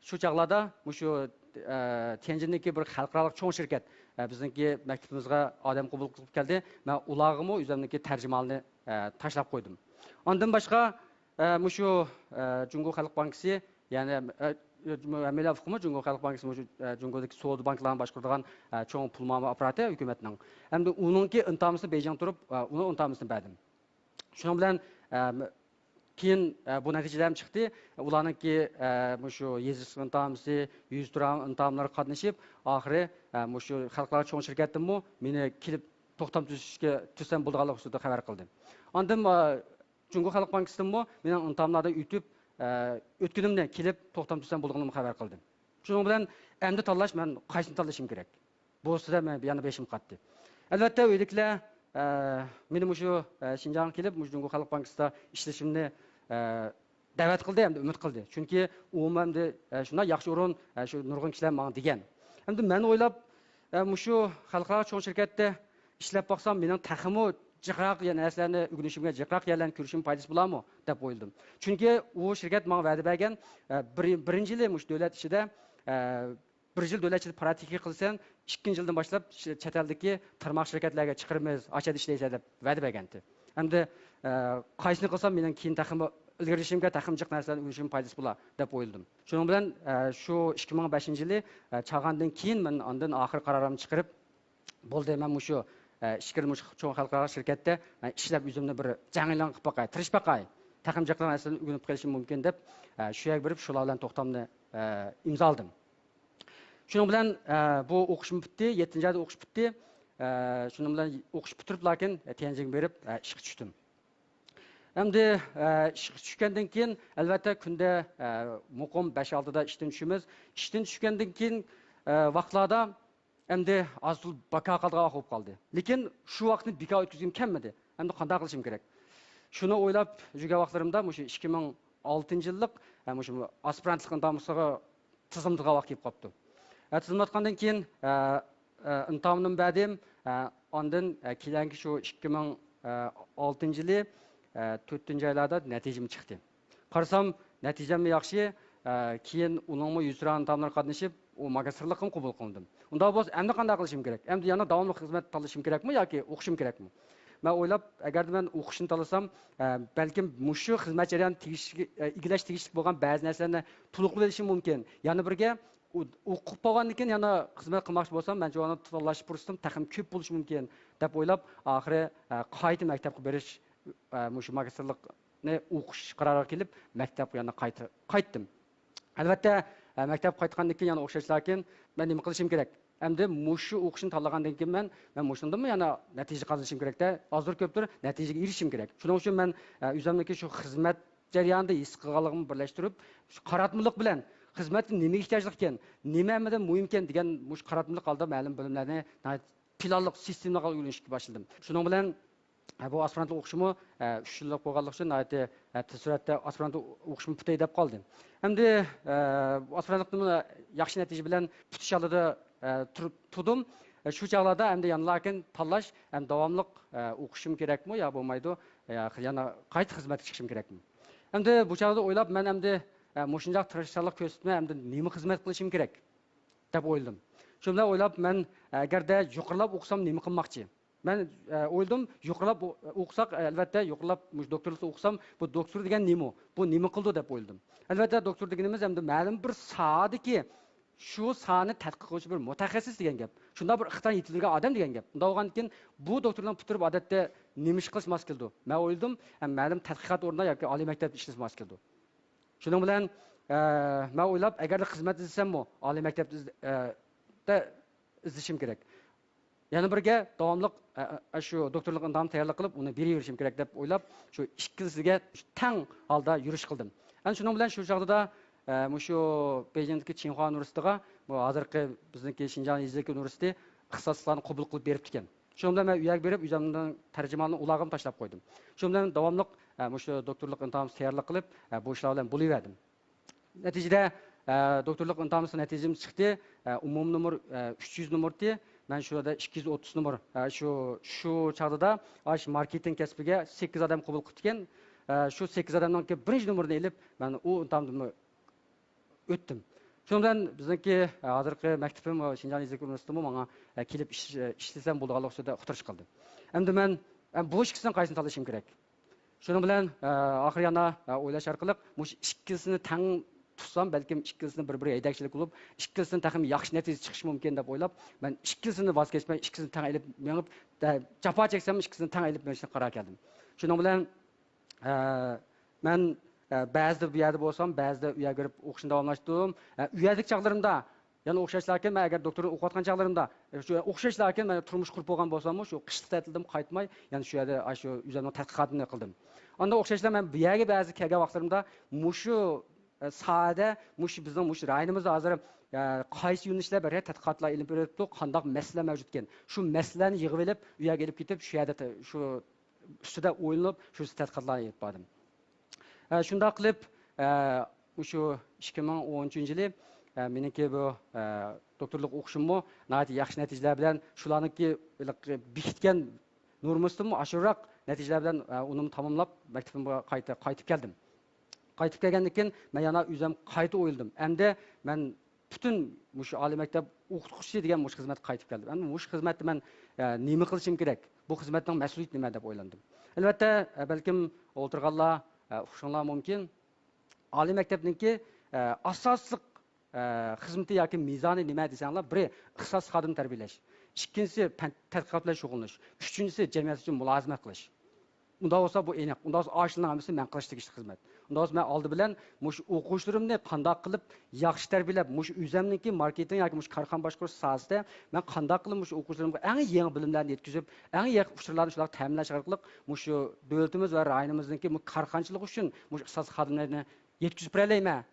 شۇ چاغلاردا مۇشۇ، ئە، تيەنجىندىكى بىر خەلقئارالىق چوڭ شىركەت، ئە، بىزنىڭكى مەكتىپىمىزگە ئادەم قوبۇل قىلىپ كەلدى. مەن ئۇلارغىمۇ ئۆزۈمنىڭكى تەرجىمىھالىنى، ئە، تاشلاپ قويدۇم. ئاندىن باشقا، ئە، مۇشۇ، ئە، جۇڭگو خەلق بانكىسى، يەنى، ئە، ھەممەيلەن ئۇققۇمۇ، جۇڭگو خەلق بانكىسى مۇشۇ، ئە، جۇڭگودىكى سودا بانكىلارنى باشقۇرىدىغان، ئە، چوڭ پۇل مۇئامىلە ئاپپاراتى ھۆكۈمەتنىڭ. ئەمدى ئۇنىڭكى ئىمتىھانىمىزنى بېيجىڭغا تۇرۇپ، ئە، ئۇنىڭ ئىمتىھانىمىزنى بەردىم. شۇنىڭ بىلەن، ئە، كېيىن، ئە، بۇ نەتىجىلەرمۇ چىقتى. ئۇلارنىڭكى، ئە، مۇشۇ يېزىقچىلىق ئىمتىھانىمىزى، يۈزتۇرا ئىمتىھانلىرىغا قاتنىشىپ، ئاخىرى، ئە، مۇشۇ خەلقئارا چوڭ شىركەتتىنمۇ مېنى كېلىپ توختام تۈزۈشكە، تۈزسەم بولىدىغانلىقى ئۈستىدە خەۋەر قىلدى. ئاندىن، ئە، جۇڭگو خەلق بانكىسىدىنمۇ مېنىڭ ئىمتىھانلاردىن ئۆتۈپ، ئە، ئۆتكىنىمنى كېلىپ توختام تۈزسەم بولىدىغانلىقىمنى خەۋەر قىلدى. شۇنىڭ بىلەن ئەمدى تاللاش، مەن قايسىنى تاللىشىم كېرەك؟ بۇ ئۈستىدە مەن يەنە بېشىم قاتتى. ئەلۋەتتە، ئۆيدىكىلەر، ئە، مېنى مۇشۇ، ئە، شىنجاڭغا كېلىپ، مۇشۇ جۇڭگو خەلق بانكىسىدا ئىشلىشىمنى، ئە، دەۋەت قىلدى ھەمدە ئۈمىد قىلدى. چۈنكى ئۇمۇ ئەمدى، ئە، شۇنداق ياخشى ئورۇن، ئە، شۇ نۇرغۇن كىشىلەر ماڭا دېگەن. ئەمدى مەن ئويلاپ، ئە، مۇشۇ خەلقئارا چوڭ شىركەتتە ئىشلەپ باقسام، مېنىڭ تېخىمۇ جىقراق يەنە نەرسىلەرنى ئۆگىنىشىمگە، جىقراق يەرلەرنى كۆرۈشۈمگە پايدىسى بولارمۇ دەپ ئويلىدىم. چۈنكى ئۇ شىركەت ماڭا ۋەدە بەرگەن، ئە، بىر-، بىرىنچى يىلى مۇشۇ دۆلەت ئىچىدە، ئە، بىر يىل دۆلەت ئىچىدە پراكتىكا قىلىسەن، ئىككىنچى يىلدىن باشلاپ ش-، چەت ئەلدىكى تارماق شىركەتلەرگە چىقىرىمىز، ئاشۇ يەردە ئىشلەيسەن دەپ ۋەدە بەرگەنتى. ئەمدى، ئە، قايسىنى قىلسام مېنىڭ كېيىن تېخىمۇ ئىلگىرىلىشىمگە، تېخىمۇ جىق نەرسىلەرنى ئۆگىنىشىمگە پايدىسى بولا دەپ ئويلىدىم. شۇنىڭ بىلەن، ئە، شۇ ئىككى مىڭ بەشىنچى يىلى، ئە، چالغاندىن كېيىن مەن ئاندىن ئاخىر قارارىمنى چىقىرىپ، بولدى، مەن مۇشۇ، ئە، ئىچكىرى مۇشۇ چوڭ خەلقئارا شىركەتتە مەن ئىشلەپ، ئۆزۈمنى بىر جەڭ ئېلان قىلىپ باقاي، تىرىشىپ باقاي، تېخىمۇ جىق نەرسىلەرنى ئۆگىنىپ قېلىشىم مۇمكىن دەپ، ئە، شۇ يەرگە بېرىپ شۇلار بىلەن توختامنى، ئە، ئىمزالىدىم. شۇنىڭ بىلەن، ئە، بۇ ئوقۇشۇم پۈتتى، يەتتىنچى ئايدا ئوقۇش پۈتتى. ئە، شۇنىڭ بىلەن ئوقۇش پۈتتۈرۈپ، لېكىن تيەنجىنگە بېرىپ، ئە، ئىشقا چۈشتۈم. ئەمدى، ئە، ئىشقا چۈشكەندىن كېيىن، ئەلۋەتتە، كۈندە، ئە، مۇقىم بەش-ئالتىدا ئىشتىن چۈشىمىز. ئىشتىن چۈشكەندىن كېيىن، ئە، ۋاقىتلاردا ئەمدى ئاز-تولا بىكار قالىدىغان ۋاقىت بولۇپ قالدى. لېكىن شۇ ۋاقىتنى بىكار ئۆتكۈزگۈم كەلمىدى. ئەمدى قانداق قىلىشىم كېرەك؟ شۇنى ئويلاپ يۈرگەن ۋاقىتلىرىمدا مۇشۇ ئىككى مىڭ ئالتىنچى يىللىق، ئە، مۇشۇ ئاسپىرانتلىق ئىمتىھانىغا تىزىملاتقان ۋاقىت كېلىپ قاپتۇ. ئە، تىزىملاتقاندىن كېيىن، ئە، ئە، ئىمتىھانىمنى بەردىم. ئە، ئاندىن، ئە، كېيىنكى شۇ ئىككى مىڭ ئالتىنچى يىلى، ئە، تۆتىنچى ئايلاردا نەتىجىم چىقتى. قارىسام، نەتىجەممۇ ياخشى. ئە، كېيىن ئۇنىڭمۇ يۈزتۇرا ئىمتىھانلىرىغا قاتنىشىپ، ئۇ ماگىستىرلىققىمۇ قوبۇل قىلىندىم. ئۇنداق بولسا، ئەمدى قانداق قىلىشىم كېرەك؟ ئەمدى يەنە داۋاملىق خىزمەت تاللىشىم كېرەكمۇ ياكى ئوقۇشۇم كېرەكمۇ؟ مەن ئويلاپ، ئەگەردە مەن ئوقۇشنى تاللىسام، ئە، بەلكىم مۇشۇ خىزمەت جەريانىدا تېگىشلىك، ئە، ئىگىلەش تېگىشلىك بولغان بەزى نەرسىلەرنى تولۇقلاپ ئېلىشىم مۇمكىن. يەنە بىرگە، ئۇ-، ئوقۇپ بولغاندىن كېيىن يەنە خىزمەت قىلماقچى بولسام، مەنچە ئۇنى تاللاش پۇرسىتىم تېخىمۇ كۆپ بولۇشى مۇمكىن، دەپ ئويلاپ، ئاخىرى، ئە، قايتا مەكتەپكە بېرىش، ئە، مۇشۇ ماگىستىرلىقنى ئوقۇش قارارىغا كېلىپ، مەكتەپكە يەنە قايتا قايتتىم. ئەلۋەتتە، ئە، مەكتەپكە قايتقاندىن كېيىن يەنە ئوخشاشلاكىن، مەن نېمە قىلىشىم كېرەك؟ ئەمدى مۇشۇ ئوقۇشنى تاللىغاندىن كېيىن مەن، مەن مۇشۇندىنمۇ يەنە نەتىجە قازىنىشىم كېرەكتە، ئازدۇر كۆپتۇر نەتىجىگە ئېرىشىشىم كېرەك. شۇنىڭ ئۈچۈن مەن، ئە، ئۆزۈمنىڭكى شۇ خىزمەت جەريانىدا ھېس قىلغانلىقىمنى بىرلەشتۈرۈپ، شۇ قاراتمىلىق بىلەن خىزمەتتە نېمىگە ئېھتىياجلىق ئىكەن، نېمە ھەممىدىن مۇھىم ئىكەن دېگەن مۇشۇ قاراتمىلىق ھالدا مەلۇم بىلىملەرنى ناھايىتى پىلانلىق، سىستېمىلىق ئۆگىنىشكە باشلىدىم. شۇنىڭ بىلەن، ھە، بۇ ئاسپىرانتلىق ئوقۇشىمۇ، ئە، ئۈچ يىللىق بولغانلىقى ئۈچۈن ناھايىتى، ئە، تېز سۈرئەتتە ئاسپىرانتلىق ئوقۇشۇممۇ پۈتەي دەپ قالدى. ئەمدى، ئە، بۇ ئاسپىرانتلىقنىمۇ ياخشى نەتىجە بىلەن پۈتۈش ئالدىدا، ئە، تۇرۇپ، تۇردۇم. ئە، شۇ چاغلاردا ئەمدى يەنىلاكىن تاللاش، ئەمدى داۋاملىق، ئە، ئوقۇشۇم كېرەكمۇ يا بولمايدۇ، يا يەنە قايتا خىزمەتكە چىقىشىم كېرەكمۇ؟ ئەمدى بۇ چاغدا ئويلاپ، مەن ئەمدى، ئە، مۇشۇنداق تىرىشچانلىق كۆرسىتىپ، ئەمدى نېمە خىزمەت قىلىشىم كېرەك دەپ ئويلىدىم. شۇ بىلەن ئويلاپ، مەن ئەگەردە يۇقىرىلاپ ئوقۇسام نېمە قىلماقچى؟ مەن، ئە، ئويلىدىم، يۇقىرىلاپ ئو-، ئوقۇساق، ئەلۋەتتە، يۇقىرىلاپ مۇشۇ دوكتورلۇقتا ئوقۇسام، بۇ دوكتور دېگەن نېمە؟ بۇ نېمە قىلىدۇ دەپ ئويلىدىم. ئەلۋەتتە، دوكتور دېگىنىمىز ئەمدى مەلۇم بىر ساھەدىكى شۇ ساھەنى تەتقىق قىلغۇچى بىر مۇتەخەسسىس دېگەن گەپ. شۇنداق بىر ئىقتىدار يېتىلدۈرگەن ئادەم دېگەن گەپ. ئۇنداق بولغاندىكىن، بۇ دوكتورلۇقنى پۈتتۈرۈپ، ئادەتتە نېمە ئىش قىلسا ماس كېلىدۇ؟ مەن ئويلىدىم، ھەم مەلۇم تەتقىقات ئورنىدا ياكى ئالىي مەكتەپتە ئىشلىسە ماس كېلىدۇ. شۇنىڭ بىلەن، ئە، مەن ئويلاپ، ئەگەردە خىزمەت ئىزدىسەممۇ، ئالىي مەكتەپتە ئىز-، ئە، دە ئىزدىشىم كېرەك. يەنە بىرگە داۋاملىق، ئە، ئە، شۇ دوكتورلۇق ئىمتىھانىنى تەييارلىق قىلىپ، ئۇنى بېرىۋېرىشىم كېرەك دەپ ئويلاپ، شۇ ئىككىلىسىگە تەڭ ھالدا يۈرۈش قىلدىم. ئەنە شۇنىڭ بىلەن شۇ چاغدا، ئە، مۇشۇ بېيجىڭدىكى چىڭخۇا ئۇنىۋېرسىتېتىغا، بۇ ھازىرقى بىزنىڭكى شىنجاڭ يېزا ئىگىلىك ئۇنىۋېرسىتېتى ئىختىساسلىقلارنى قوبۇل قىلىپ بېرىپتىكەن. شۇنىڭ بىلەن مەن ئۇ يەرگە بېرىپ، ئۆزۈمنىڭ تەرجىمانىنى ئۇلارغىمۇ تاشلاپ قويدۇم. شۇنىڭ بىلەن داۋاملىق، ئە، مۇشۇ دوكتورلۇق ئىمتىھانىمنى تەييارلىق قىلىپ، ئە، بۇ ئىشلار بىلەن بولۇۋەردىم. نەتىجىدە، ئە، دوكتورلۇق ئىمتىھانىمنىڭ نەتىجىمىز چىقتى. ئە، ئومۇمىي نومۇر، ئە، ئۈچ يۈز نومۇرتى. مەن شۇ يەردە ئىككى يۈز ئوتتۇز نومۇر. ئە، شۇ، شۇ چاغدا ئاش ماركېتىنگ كەسپىگە سەككىز ئادەم قوبۇل قىپتىكەن. ئە، شۇ سەككىز ئادەمنىڭكى بىرىنچى نومۇرىنى ئېلىپ، مەن ئۇ ئىمتىھاندىنمۇ ئۆتتۈم. شۇنىڭ بىلەن بىزنىڭكى، ئە، ھازىرقى مەكتىپىم، شىنجاڭ يېزا ئىگىلىك ئۇنىۋېرسىتېتىمۇ ماڭا، ئە، كېلىپ ئىش-، ئە، ئىشلىسەم بولىدىغانلىقى ئۈستىدە ئۇقتۇرۇش قىلدى. ئەمدى مەن، ئە، بۇ ئىككىسىدىن قايسىنى تاللىشىم كېرەك؟ شۇنىڭ بىلەن، ئە، ئاخىر يەنە، ئە، ئويلاش ئارقىلىق مۇشۇ ئىككىلىسىنى تەڭ تۇتسام، بەلكىم ئىككىلىسىنى بىر-بىرىگە ھەيدەكچىلىك قىلىپ، ئىككىلىسىدىن تېخىمۇ ياخشى نەتىجە چىقىشى مۇمكىن دەپ ئويلاپ، مەن ئىككىلىسىنى ۋاز كەچمەي، ئىككىلىسىنى تەڭ ئېلىپ مېڭىپ، دە-، جاپا چەكسەممۇ ئىككىلىسىنى تەڭ ئېلىپ مېڭىشنى قارار كەلدىم. شۇنىڭ بىلەن، ئە، مەن، ئە، بەزىدە بۇ يەردە بولسام، بەزىدە ئۇ يەرگە بېرىپ ئوقۇشنى داۋاملاشتۇردۇم. ئە، ئۇ يەردىكى چاغلىرىمدا، يەنە ئوخشاشلاكىن، مەن ئەگەر دوكتورلۇق ئوقۇۋاتقان چاغلىرىمدا، شۇ ئوخشاشلاكىن، مەن تۇرمۇش قۇرۇپ بولغان بولساممۇ، شۇ قىشلىق تەتىلدىن قايتماي، يەنە شۇ يەردە، ئاشۇ ئۆزۈمنىڭ تەتقىقاتىنى قىلدىم. ئاندىن ئوخشاشلا مەن بۇ يەرگە بەزى كەلگەن ۋاقىتلىرىمدا مۇشۇ، ئە، ساھەدە، مۇشۇ بىزنىڭ مۇشۇ رايونىمىزدا ھازىر، ئە، قايسى يۆنىلىشلەر بىر تەتقىقاتلار ئېلىپ بېرىلىپتۇ، قانداق مەسىلىلەر مەۋجۇت ئىكەن، شۇ مەسىلىلەرنى يىغىۋېلىپ، ئۇ يەرگە ئېلىپ كېتىپ، شۇ يەردە تە-، شۇ ئۈستىدە ئويلىنىپ، شۇ تەتقىقاتلارنى ئېلىپ باردىم. ئە، شۇنداق قىلىپ، ئە، مۇشۇ ئىككى مىڭ ئون ئۈچىنچى يىلى، ئە، مېنىڭكى بۇ، ئە، دوكتورلۇق ئوقۇشۇممۇ ناھايىتى ياخشى نەتىجىلەر بىلەن، شۇلارنىڭكى ھېلىقى بېكىتكەن نورمىسىدىنمۇ ئاشۇرراق نەتىجىلەر بىلەن، ئە، ئۇنىمۇ تاماملاپ، مەكتىپىمگە قايتا، قايتىپ كەلدىم. قايتىپ كەلگەندىن كېيىن، مەن يەنە ئۆزۈم قايتا ئويلىدىم. ئەمدى مەن پۈتۈن مۇشۇ ئالىي مەكتەپ ئوقۇتقۇچىسى دېگەن مۇشۇ خىزمەتكە قايتىپ كەلدىم. ئەمدى مۇشۇ خىزمەتتە مەن ئە، نېمە قىلىشىم كېرەك؟ بۇ خىزمەتنىڭ مەسئۇلىيىتى نېمە دەپ ئويلاندىم. ئەلۋەتتە، ئە، بەلكىم ئولتۇرغانلار، ئە، ئۇقۇشۇڭلار مۇمكىن. ئالىي مەكتەپنىڭكى، ئە، ئاساسلىق، ئە، خىزمىتى ياكى مىزانى نېمە دېسەڭلار، بىرى ئىختىساسلىق خادىم تەربىيەلەش، ئىككىنچىسى پەن تەتقىقات بىلەن شۇغۇللىنىش، ئۈچىنچىسى جەمئىيەت ئۈچۈن مۇلازىمەت قىلىش. ئۇنداق بولسا بۇ ئېنىق. ئۇنداق بولسا ئاشۇلارنىڭ ھەممىسى مەن قىلىش تېگىشلىك خىزمەت. ئۇنداق بولسا مەن ئالدى بىلەن مۇشۇ ئوقۇغۇچىلىرىمنى قانداق قىلىپ ياخشى تەربىيەلەپ، مۇشۇ ئۆزەمنىڭكى ماركېتىنگ ياكى مۇشۇ كارخانا باشقۇرۇش ساھەسىدە مەن قانداق قىلىپ مۇشۇ ئوقۇغۇچىلىرىمغا ئەڭ يېڭى بىلىملەرنى يەتكۈزۈپ، ئەڭ يېڭى ئۇچۇرلارنى شۇلارغا تەمىنلەش ئارقىلىق مۇشۇ دۆلىتىمىز ۋە رايونىمىزنىڭكى مۇ-، كارخانىچىلىقى ئۈچۈن مۇشۇ ئىختىساسلىق خادىملارنى يەتكۈزۈپ بېرەلەيمەن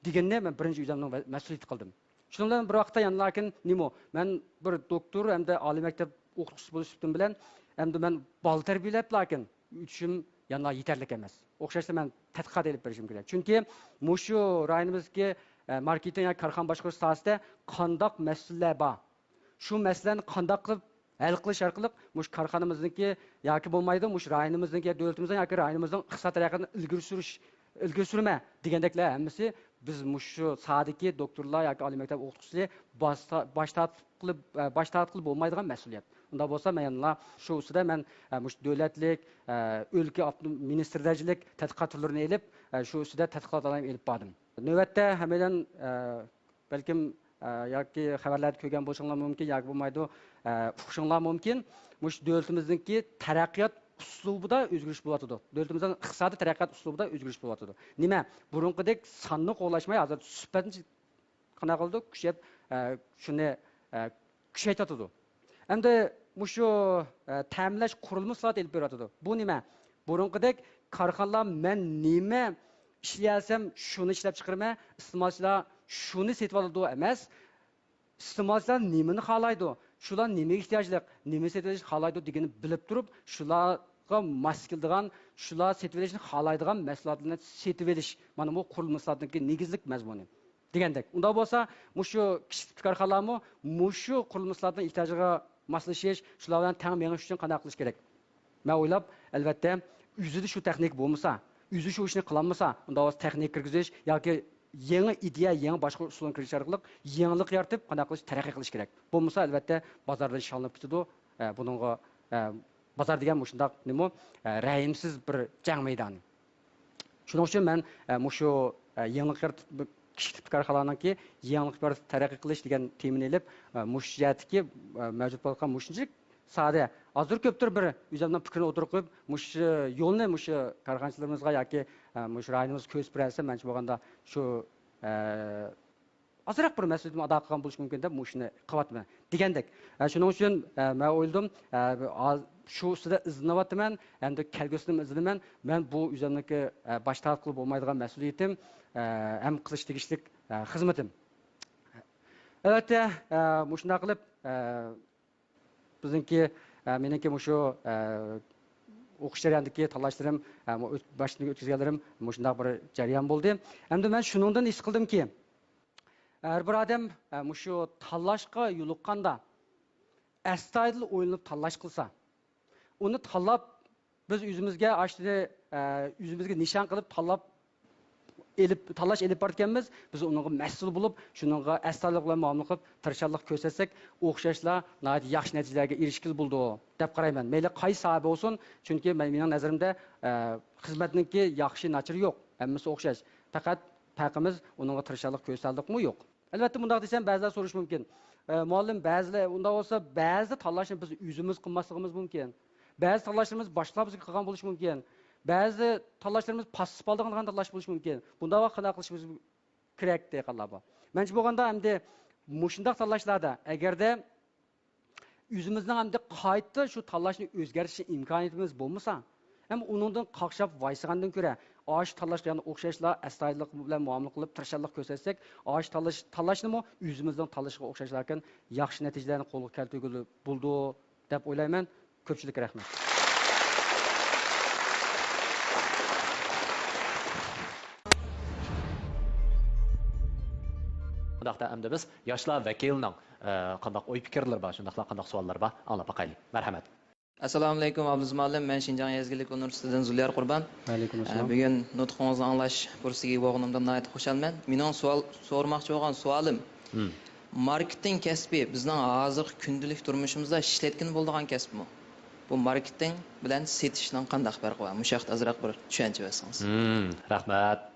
دېگەننى مەن بىرىنچى ئۆزۈمنىڭ ۋە-، مەسئۇلىيىتى قىلدىم. شۇنىڭ بىلەن بىر ۋاقىتتا يەنە لېكىن نېمە، مەن بىر دوكتور ھەمدە ئالىي مەكتەپ ئوقۇتقۇچىسى بولۇش سۈپىتىم بىلەن، ئەمدى مەن بالا تەربىيەلەپ لېكىن ئۈچۈم يەنە يېتەرلىك ئەمەس. ئوخشاشلا مەن تەتقىقات ئېلىپ بېرىشىم كېرەك. چۈنكى مۇشۇ رايونىمىزدىكى، ئە، ماركېتىنگ ياكى كارخانا باشقۇرۇش ساھەسىدە قانداق مەسىلىلەر بار؟ شۇ مەسىلىلەرنى قانداق قىلىپ ھەل قىلىش ئارقىلىق مۇشۇ كارخانىمىزنىڭكى ياكى بولمايدۇ، مۇشۇ رايونىمىزنىڭكى، دۆلىتىمىزنىڭ ياكى رايونىمىزنىڭ ئىقتىساد تەرەققىياتىنى ئىلگىرى سۈرۈش، ئىلگىرى سۈرمە دېگەندەكلەر ھەممىسى بىز مۇشۇ ساھەدىكى دوكتورلار ياكى ئالىي مەكتەپ ئوقۇتقۇچىسى باش تا-، باش تارتقىلى، باش تارتقىلى بولمايدىغان مەسئۇلىيەت. ئۇنداق بولسا مەن يەنىلا شۇ ئۈستىدە مەن، ئە، مۇشۇ دۆلەتلىك، ئە، ئۆلكە ئاپتونوم مىنىستىر دەرىجىلىك تەتقىقات تۈرلىرىنى ئېلىپ، ئە، شۇ ئۈستىدە تەتقىقات ئېلىپ باردىم. نۆۋەتتە ھەممەيلەن، ئە، بەلكىم، ئە، ياكى خەۋەرلەردە كۆرگەن بولۇشۇڭلار مۇمكىن، ياكى بولمايدۇ، ئە، ئۇقۇشۇڭلار مۇمكىن. مۇشۇ دۆلىتىمىزنىڭكى تەرەققىيات ئۇسلۇبىدا ئۆزگىرىش بولۇۋاتىدۇ. دۆلىتىمىزنىڭ ئىقتىسادىي تەرەققىيات ئۇسلۇبىدا ئۆزگىرىش بولۇۋاتىدۇ. نېمە؟ بۇرۇنقىدەك ساننى قوغلاشماي، ھازىر سۈپەتنى قانداق قىلىدۇ؟ كۈچەپ، ئە، شۇنى، ئە، كۈچەيتىۋاتىدۇ. ئەمدى مۇشۇ، ئە، تەمىنلەش قۇرۇلما ئىسلاھاتى ئېلىپ بېرىۋاتىدۇ. بۇ نېمە؟ بۇرۇنقىدەك كارخانىلار مەن نېمە ئىشلىيەلىسەم، شۇنى ئىشلەپچىقىرىمەن، ئىستېمالچىلار شۇنى سېتىۋالىدۇ ئەمەس، ئىستېمالچىلار نېمىنى خالايدۇ، شۇلار نېمىگە ئېھتىياجلىق، نېمىنى سېتىۋېلىشنى خالايدۇ دېگىنىنى بىلىپ تۇرۇپ، شۇلارغا ماس كېلىدىغان، شۇلار سېتىۋېلىشنى خالايدىغان مەھسۇلاتلارنى سېتىۋېلىش. مانا بۇ قۇرۇلما ئىسلاھاتىنىڭكى نېگىزلىك مەزمۇنى. دېگەندەك. ئۇنداق بولسا، مۇشۇ كىچىك تىپتىكى كارخانىلارمۇ مۇشۇ قۇرۇلما ئىسلاھاتىنىڭ ئېھتىياجىغا ماسلىشىش، شۇلار بىلەن تەڭ مېڭىش ئۈچۈن قانداق قىلىش كېرەك؟ مەن ئويلاپ، ئەلۋەتتە، ئۆزىدە شۇ تېخنىكا بولمىسا، ئۆزى شۇ ئىشنى قىلالمىسا، ئۇنداق بولسا تەخنىكا كىرگۈزۈش ياكى يېڭى ئىدىيە، يېڭى باشقۇرۇش ئۇسۇلىنى كىرگۈزۈش ئارقىلىق يېڭىلىق يارىتىپ، قانداق قىلىش، تەرەققىي قىلىش كېرەك. بولمىسا، ئەلۋەتتە، بازاردىن شالىنىپ كېتىدۇ. ئە، بۇنىڭغا، ئە، بازار دېگەن مۇشۇنداق نېمە، ئە، رەھىمسىز بىر جەڭ مەيدانى. شۇنىڭ ئۈچۈن مەن، ئە، مۇشۇ، ئە، يېڭىلىق يارىتىپ، كىچىك تىپتىكى كارخانىلارنىڭكى يېڭىلىق يارىتىپ تەرەققىي قىلىش دېگەن تېمىنى ئېلىپ، ئە، مۇشۇ جەھەتتىكى، ئە، مەۋجۇت بولغان مۇشۇنچىلىك سادە، ئازدۇر كۆپتۇر بىر ئۆزۈمنىڭ پىكرىنى ئوتتۇرىغا قويۇپ، مۇشۇ يولنى مۇشۇ كارخانىچىلىرىمىزغا ياكى، ئە، مۇشۇ رايونىمىزغا كۆرسىتىپ بېرەلىسەم، مەنچە بولغاندا شۇ، ئە، ئازراق بىر مەسئۇلىيىتىمنى ئادا قىلغان بولۇشۇم مۇمكىن دەپ مۇشۇنى قىلىۋاتىمەن دېگەندەك. ئە، شۇنىڭ ئۈچۈن، ئە، مەن ئويلىدىم، ئە، ھاز-، شۇ ئۈستىدە ئىزدىنىۋاتىمەن، ھەمدە كەلگۈسىدىمۇ ئىزدىنىمەن. مەن بۇ ئۆزۈمنىڭكى، ئە، باش تارتقىلى بولمايدىغان مەسئۇلىيىتىم، ئە، ھەم قىلىش تېگىشلىك، ئە، خىزمىتىم. ئەلۋەتتە، ئە، مۇشۇنداق قىلىپ، ئە، بىزنىڭكى، ئە، مېنىڭكى مۇشۇ، ئە، ئوقۇش جەريانىدىكى تاللاشلىرىم، ئە، مۇ-، ئۆت-، باشتىن ئۆتكۈزگەنلىرىم مۇشۇنداق بىر جەريان بولدى. ئەمدى مەن شۇنىڭدىن ھېس قىلدىمكى، ھەر بىر ئادەم، ئە، مۇشۇ تاللاشقا يولۇققاندا ئەستايىدىل ئويلىنىپ تاللاش قىلسا، ئۇنى تاللاپ، بىز ئۆزىمىزگە ئاشۇنى، ئە، ئۆزىمىزگە نىشان قىلىپ تاللاپ ئېلىپ، تاللاش ئېلىپ بارىدىكەنمىز، بىز ئۇنىڭغا مەسئۇل بولۇپ، شۇنىڭغا ئەستايىدىللىق بىلەن مۇئامىلە قىلىپ، تىرىشچانلىق كۆرسەتسەك، ئوخشاشلا ناھايىتى ياخشى نەتىجىلەرگە ئېرىشكىلى بولىدۇ، دەپ قارايمەن. مەيلى قايسى ساھە بولسۇن، چۈنكى مەن، مېنىڭ نەزىرىمدە، ئە، خىزمەتنىڭكى ياخشى، ناچىرى يوق، ھەممىسى ئوخشاش. پەقەت پەرقىمىز ئۇنىڭغا تىرىشچانلىق كۆرسەتتۇقمۇ، يوق. ئەلۋەتتە، مۇنداق دېسەم، بەزىلەر سورىشى مۇمكىن. ئە، مۇئەللىم، بەزىلەر ئۇنداق بولسا، بەزىدە تاللاشنى بىز ئۆزىمىز قىلماسلىقىمىز مۇمكىن. بەزى تاللاشلىرىمىز باشقىلار بىزگە قىلغان بولۇشى مۇمكىن. بەزى تاللاشلىرىمىز پاسسىپ ئالىدىغان تاللاش بولۇشى مۇمكىن. بۇنداق ۋاقىتتا قانداق قىلىشىمىز كېرەك دېگەنلەر بار. مەنچە بولغاندا ئەمدى مۇشۇنداق تاللاشلاردا ئەگەردە ئۆزىمىزنىڭ ئەمدى قايتا شۇ تاللاشنى ئۆزگەرتىش ئىمكانىيىتىمىز بولمىسا، ھەم ئۇنىڭدىن قاقشاپ ۋايسىغاندىن كۆرە، ئاشۇ تاللاشقا يەنە ئوخشاشلا ئەستايىدىللىق بىلەن مۇئامىلە قىلىپ، تىرىشچانلىق كۆرسەتسەك، ئاشۇ تاللاش، تاللاشنىمۇ ئۆزىمىزنىڭ تاللىشىغا ئوخشاشلاكىن ياخشى نەتىجىلەرنى قولغا كەلتۈرگىلى بولىدۇ دەپ ئويلايمەن. كۆپچىلىككە رەھمەت. ئۇنداقتا ئەمدى بىز ياشلار ۋەكىلىنىڭ، ئە، قانداق ئوي پىكىرلىرى بار، شۇنداقلا قانداق سوئاللىرى بار، ئاڭلاپ باقايلى. مەرھەمەت. ئەسسالامۇئەلەيكۇم، ئابلىز مۇئەللىم. مەن شىنجاڭ يېزا ئىگىلىك ئۇنىۋېرسىتېتىدىن زۇليار قۇربان. ۋەئەلەيكۇم ئەسسالام. ئە، بۈگۈن نۇتقىڭىزنى ئاڭلاش پۇرسىتىگە ئىگە بولغىنىمدىن ناھايىتى خۇشالمەن. مېنىڭ سوئال سورىماقچى بولغان سوئالىم، مم. ماركېتىڭ كەسپى بىزنىڭ ھازىرقى كۈندىلىك تۇرمۇشىمىزدا ئىشلەتكىلى بولىدىغان كەسىپمۇ؟ بۇ ماركېتىڭ بىلەن سېتىشنىڭ قانداق پەرقى بار؟ مۇشۇ ھەقتە ئازراق بىر چۈشەنچە بەرسىڭىز. مم، رەھمەت.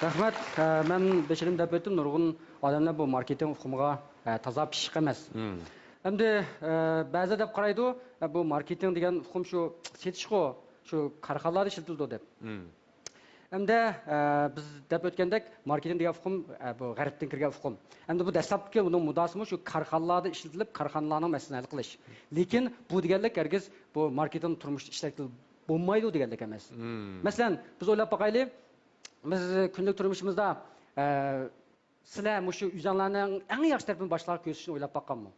رەھمەت. ئە، مەن بېشىدىن دەپ ئۆتتۈم، نۇرغۇن ئادەملەر بۇ ماركېتىڭ ئۇقۇمىغا، ئە، تازا پىششىق ئەمەس. مم. ئەمدى، ئە، بەزىلەر دەپ قارايدۇ، ئە، بۇ ماركېتىڭ دېگەن ئۇقۇم شۇ سېتىشقۇ، شۇ كارخانىلاردا ئىشلىتىلىدۇ دەپ. مم. ئەمدى، ئە، بىز دەپ ئۆتكەندەك، ماركېتىڭ دېگەن ئۇقۇم، ئە، بۇ غەربتىن كىرگەن ئۇقۇم. ئەمدى بۇ دەسلەپكى ئۇنىڭ مۇددىئاسىمۇ شۇ كارخانىلاردا ئىشلىتىلىپ، كارخانىلارنىڭ مەسىلىسىنى ھەل قىلىش. لېكىن بۇ دېگەنلىك ھەرگىز بۇ ماركېتىڭ تۇرمۇشتا ئىشلەتكىلى بولمايدۇ دېگەنلىك ئەمەس. مم. مەسىلەن، بىز ئويلاپ باقايلى، بىز كۈندىلىك تۇرمۇشىمىزدا، ئە، سىلەر مۇشۇ ئۆزۈڭلارنىڭ ئەڭ ياخشى تەرىپىنى باشقىلارغا كۆرسىتىشنى ئويلاپ باققانمۇ؟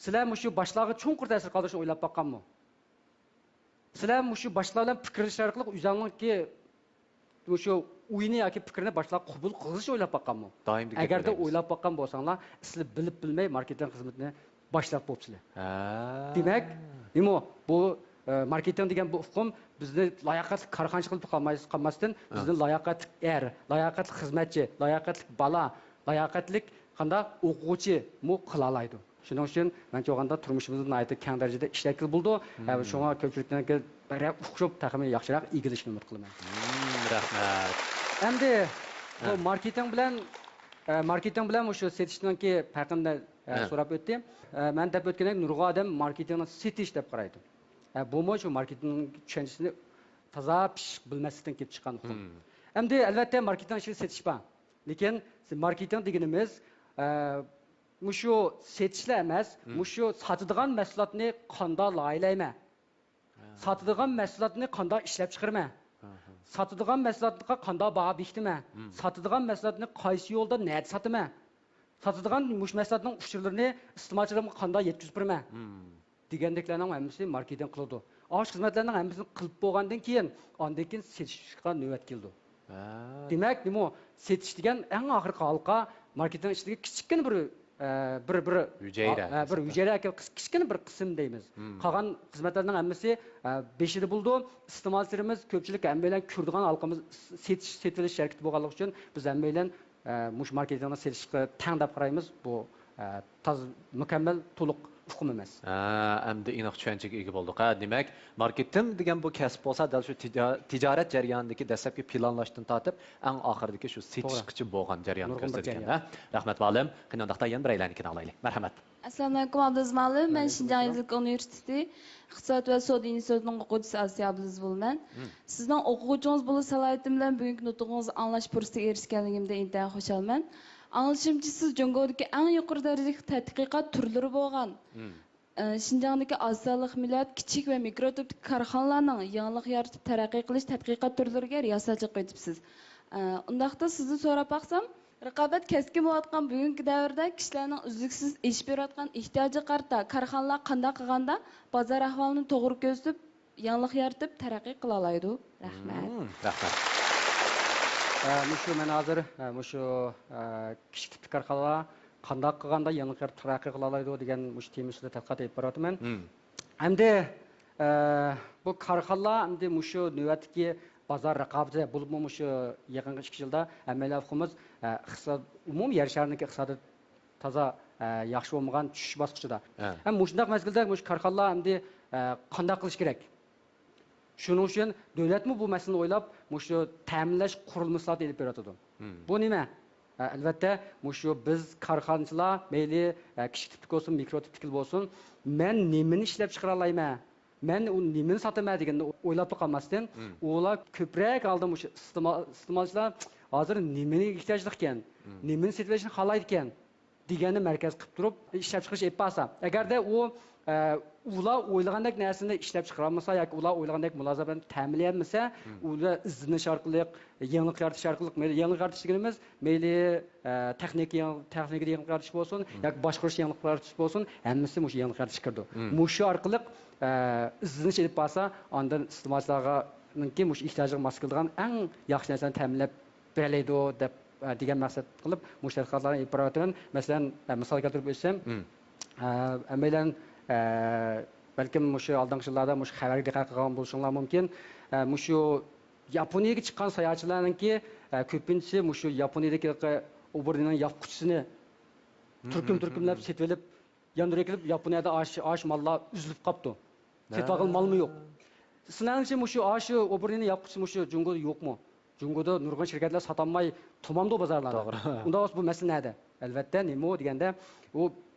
سىلەر مۇشۇ باشقىلارغا چوڭقۇر تەسىر قالدۇرۇشنى ئويلاپ باققانمۇ؟ سىلەر مۇشۇ باشقىلار بىلەن پىكىرلىشىش ئارقىلىق ئۆزۈڭنىڭكى مۇشۇ ئويىنى ياكى پىكرىنى باشقىلار قوبۇل قىلغۇزۇشنى ئويلاپ باققانمۇ؟ دائىم دېگەن ئەگەردە ئويلاپ باققان بولساڭلار، سىلەر بىلىپ بىلمەي ماركېتىڭ خىزمىتىنى باشلاپ بوپسىلەر. ھە. دېمەك، نېمە بۇ، ئە، ماركېتىڭ دېگەن بۇ ئۇقۇم بىزنى لاياقەتلىك كارخانىچى قىلىپ قالماي-، قالماستىن، ھە، بىزنى لاياقەتلىك ئەر، لاياقەتلىك خىزمەتچى، لاياقەتلىك بالا، لاياقەتلىك قانداق ئوقۇغۇچىمۇ قىلالايدۇ. شۇنىڭ ئۈچۈن مەنچە ئويلىغاندا تۇرمۇشىمىزدا ناھايىتى كەڭ دەرىجىدە ئىشلەتكىلى بولىدۇ. ھە، شۇڭا كۆپچىلىكنىڭكى بىرەر ئۇقۇشۇپ تېخىمۇ ياخشىراق ئىگىلىشىنى ئۈمىد قىلىمەن. مم، رەھمەت. ئەمدى بۇ ھە، ماركېتىڭ بىلەن، ئە، ماركېتىڭ بىلەن مۇشۇ سېتىشنىڭكى پەرقىنى، ئە، ھە، سوراپ ئۆتتى. ئە، مەن دەپ ئۆتكەندەك نۇرغۇن ئادەم ماركېتىڭنى سېتىش دەپ قارايدۇ. ئە، بۇمۇ شۇ ماركېتىڭ چۈشەنچىسىنى تازا پىششىق بىلمەسلىكتىن كېلىپ چىققان ئۇقۇم. مم. ئەمدى ئەلۋەتتە ماركېتىڭ ئىچىدە سېتىش بار. لېكىن ماركېتىڭ دېگىنىمىز، ئە، مۇشۇ سېتىشلا ئەمەس، مم، مۇشۇ ساتىدىغان مەھسۇلاتنى قانداق لايىھەلەيمەن؟ ھە. ساتىدىغان مەھسۇلاتنى قانداق ئىشلەپچىقىرىمەن؟ ئاھا. ساتىدىغان مەھسۇلاتقا قانداق باھا بېكىتىمەن؟ مم. ساتىدىغان مەھسۇلاتنى قايسى يولدا، نەدە ساتىمەن؟ ساتىدىغان مۇشۇ مەھسۇلاتنىڭ ئۇچۇرلىرىنى ئىستېمالچىلىرىمغا قانداق يەتكۈزۈپ بېرىمەن؟ مم. دېگەندەكلەرنىڭ ھەممىسى ماركېتىڭ قىلىدۇ. ئاشۇ خىزمەتلەرنىڭ ھەممىسىنى قىلىپ بولغاندىن كېيىن، ئاندىن كېيىن سېتىشقا نۆۋەت كېلىدۇ. ھە. دېمەك، نېمە، سېتىش دېگەن ئەڭ ئاخىرقى ھالقا، ماركېتىڭ ئىچىدىكى كىچىككىنە بىر، ئە، بىر، بىر ھۈجەيرە ھە، بىر ھېسابتا. ھۈجەيرە، كىچىككىنە بىر قىسىم دەيمىز. مم. قالغان خىزمەتلەرنىڭ ھەممىسى، ئە، بېشىدا بولىدۇ. ئىستېمالچىلىرىمىز كۆپچىلىك ھەممەيلەن كۆرىدىغان ھالقىمىز سېتىش، سېتىۋېلىش ھەرىكىتى بولغانلىقى ئۈچۈن بىز ھەممەيلەن، ئە، مۇشۇ ماركېتىڭنى سېتىشقا تەڭ دەپ قارايمىز. بۇ، ئە، تازا مۇكەممەل، تولۇق ئۇقۇم ئەمەس. ھە، ئەمدى ئېنىق چۈشەنچىگە ئىگە بولدۇق. ھە، دېمەك، ماركېتىڭ دېگەن بۇ كەسىپ بولسا دەل شۇ تىجا-، تىجارەت جەريانىدىكى دەسلەپكى پىلانلاشتىن تارتىپ، ئەڭ ئاخىرىدىكى شۇ توغرا. سېتىشقىچە بولغان جەرياننى نۇرغۇن بىر كۆرسەتكەن، جەريان. ھە؟ رەھمەت، مۇئەللىم. قېنى ئۇنداقتا يەنە بىر ئەيلەنگىنى ئاڭلايلى. مەرھەمەت. ئەسسالامۇئەلەيكۇم، ئابدۇلئەزىز مۇئەللىم. مەن شىنجاڭ يېزىلىك ئۇنىۋېرسىتېتى ئىقتىساد ۋە سودا ئىنستىتۇتىنىڭ ئوقۇغۇچىسى ئاسىيە ئابدۇلئەزىز بولىمەن. مم. سىزنىڭ ئوقۇغۇچىڭىز بولۇش سالاھىيىتىم بىلەن بۈگۈنكى نۇتقىڭىزنى ئاڭلاش پۇرسىتىگە ئېرىشكەنلىكىمدىن ئىنتايىن خۇشالمەن. ئاڭلىشىمچە، سىز جۇڭگودىكى ئەڭ يۇقىرى دەرىجىلىك تەتقىقات تۈرلىرى بولغان، مم. ئە، شىنجاڭدىكى ئاز سانلىق مىللەت، كىچىك ۋە مىكرو تىپتىكى كارخانىلارنىڭ يېڭىلىق يارىتىپ تەرەققىي قىلىش تەتقىقات تۈرلىرىگە رىياسەتچىلىك قىلىۋېتىپسىز. ئە، ئۇنداقتا سىزدىن سوراپ باقسام، رىقابەت كەسكىن بولۇۋاتقان بۈگۈنكى دەۋردە كىشىلەرنىڭ ئۈزلۈكسىز ئېشىپ بېرىۋاتقان ئېھتىياجىغا قارىتا كارخانىلار قانداق قىلغاندا بازار ئەھۋالىنى توغرا كۆرسىتىپ، يېڭىلىق يارىتىپ تەرەققىي قىلالايدۇ؟ رەھمەت. مم، رەھمەت. ئە، مۇشۇ مەن ھازىر، ئە، مۇشۇ، ئە، كىچىك تىپتىكى كارخانىلار قانداق قىلغاندا يېڭىلىق يارىتىپ تەرەققىي قىلالايدۇ دېگەن مۇشۇ تېما ئۈستىدە تەتقىقات ئېلىپ بېرىۋاتىمەن. مم. ئەمدى، ئە، بۇ كارخانىلار ئەمدى مۇشۇ نۆۋەتتىكى بازار رىقابىتى، بولۇپمۇ مۇشۇ يېقىنقى ئىككى يىلدا ھەممەيلەن ئۇقىمىز، ئە، ئىقتىساد، ئومۇمىي يەر شارىنىڭكى ئىقتىسادى تازا، ئە، ياخشى بولمىغان، چۈشۈش باسقۇچىدا. ھە. ھەم مۇشۇنداق مەزگىلدە مۇشۇ كارخانىلار ئەمدى، ئە، قانداق قىلىش كېرەك؟ شۇنىڭ ئۈچۈن دۆلەتمۇ بۇ مەسىلىنى ئويلاپ، مۇشۇ تەمىنلەش قۇرۇلمىسىنى ئېلىپ بېرىۋاتىدۇ. مم. بۇ نېمە؟ ئە، ئەلۋەتتە، مۇشۇ بىز كارخانىچىلار، مەيلى، ئە، كىچىك تىپتىكى بولسۇن، مىكرو تىپتىكى بولسۇن، مەن نېمىنى ئىشلەپچىقىرالايمەن؟ مەن ئۇ نېمىنى ساتىمەن دېگەننى ئويلاپلا قالماستىن، مم. ئۇلار كۆپرەك ھالدا مۇشۇ ئىستېمال-، ئىستېمالچىلار ھازىر نېمىنى ئېھتىياجلىق ئىكەن، مم. نېمىنى سېتىۋېلىشنى خالايدىكەن دېگەننى مەركەز قىلىپ تۇرۇپ ئىشلەپچىقىرىش ئېلىپ بارسا، ئەگەردە ئۇ، ئە، ئۇلار ئويلىغاندەك نەرسىنى ئىشلەپچىقىرالمىسا ياكى ئۇلار ئويلىغاندەك مۇلازىمەتنى تەمىنلىيەلمىسە، مم. ئۇلار ئىزدىنىش ئارقىلىق، يېڭىلىق يارىتىش ئارقىلىق، مەيلى يېڭىلىق يارىتىش دېگىنىمىز، مەيلى، ئە، تېخنىكا يېڭى-، تېخنىكىدا يېڭىلىق يارىتىش بولسۇن، مم. ياكى باشقۇرۇش يېڭىلىق يارىتىش بولسۇن، ھەممىسى مۇشۇ يېڭىلىق يارىتىشقا كىرىدۇ. مم. مۇشۇ ئارقىلىق، ئە، ئىزدىنىش ئېلىپ بارسا، ئاندىن ئىستېمالچىلارنىڭكى مۇشۇ ئېھتىياجىغا ماس كېلىدىغان ئەڭ ياخشى نەرسىلەرنى تەمىنلەپ بېرەلەيدۇ دەپ، ئە، دېگەن مەقسەت قىلىپ مۇشۇ تەتقىقاتلارنى ئېلىپ بارىۋاتىمەن. مەسىلەن، ئە، مىسال كەلتۈرۈپ ئۆتسەم، مم. ئە، ھەممەيلەن، ئە، بەلكىم مۇشۇ ئالدىنقى يىللاردا مۇشۇ خەۋەرگە دىققەت قىلغان بولۇشۇڭلار مۇمكىن. ئە، مۇشۇ ياپونىيەگە چىققان ساياھەتچىلەرنىڭكى، ئە، كۆپىنچىسى مۇشۇ ياپونىيەدىكى ئوبورنىنىڭ ياپقۇچىسىنى تۈركۈم-تۈركۈملەپ سېتىۋېلىپ، ياندۇرۇپ كېلىپ، ياپونىيەدە ئاش-، ئاش ماللار ئۈزۈلۈپ قاپتۇ. سېتىۋالغىلى مالمۇ يوق. سىلەرنىڭچە مۇشۇ ئاشۇ ئوبورنىنى ياپقۇچى مۇشۇ جۇڭگودا يوقمۇ؟ جۇڭگودا نۇرغۇن شىركەتلەر ساتالماي تومامدۇ بازارلاردا. توغرا. ئۇنداق بولسا بۇ مەسىلە نەدە؟ ئەلۋەتتە، نېمە ئۇ دېگەندە، ئۇ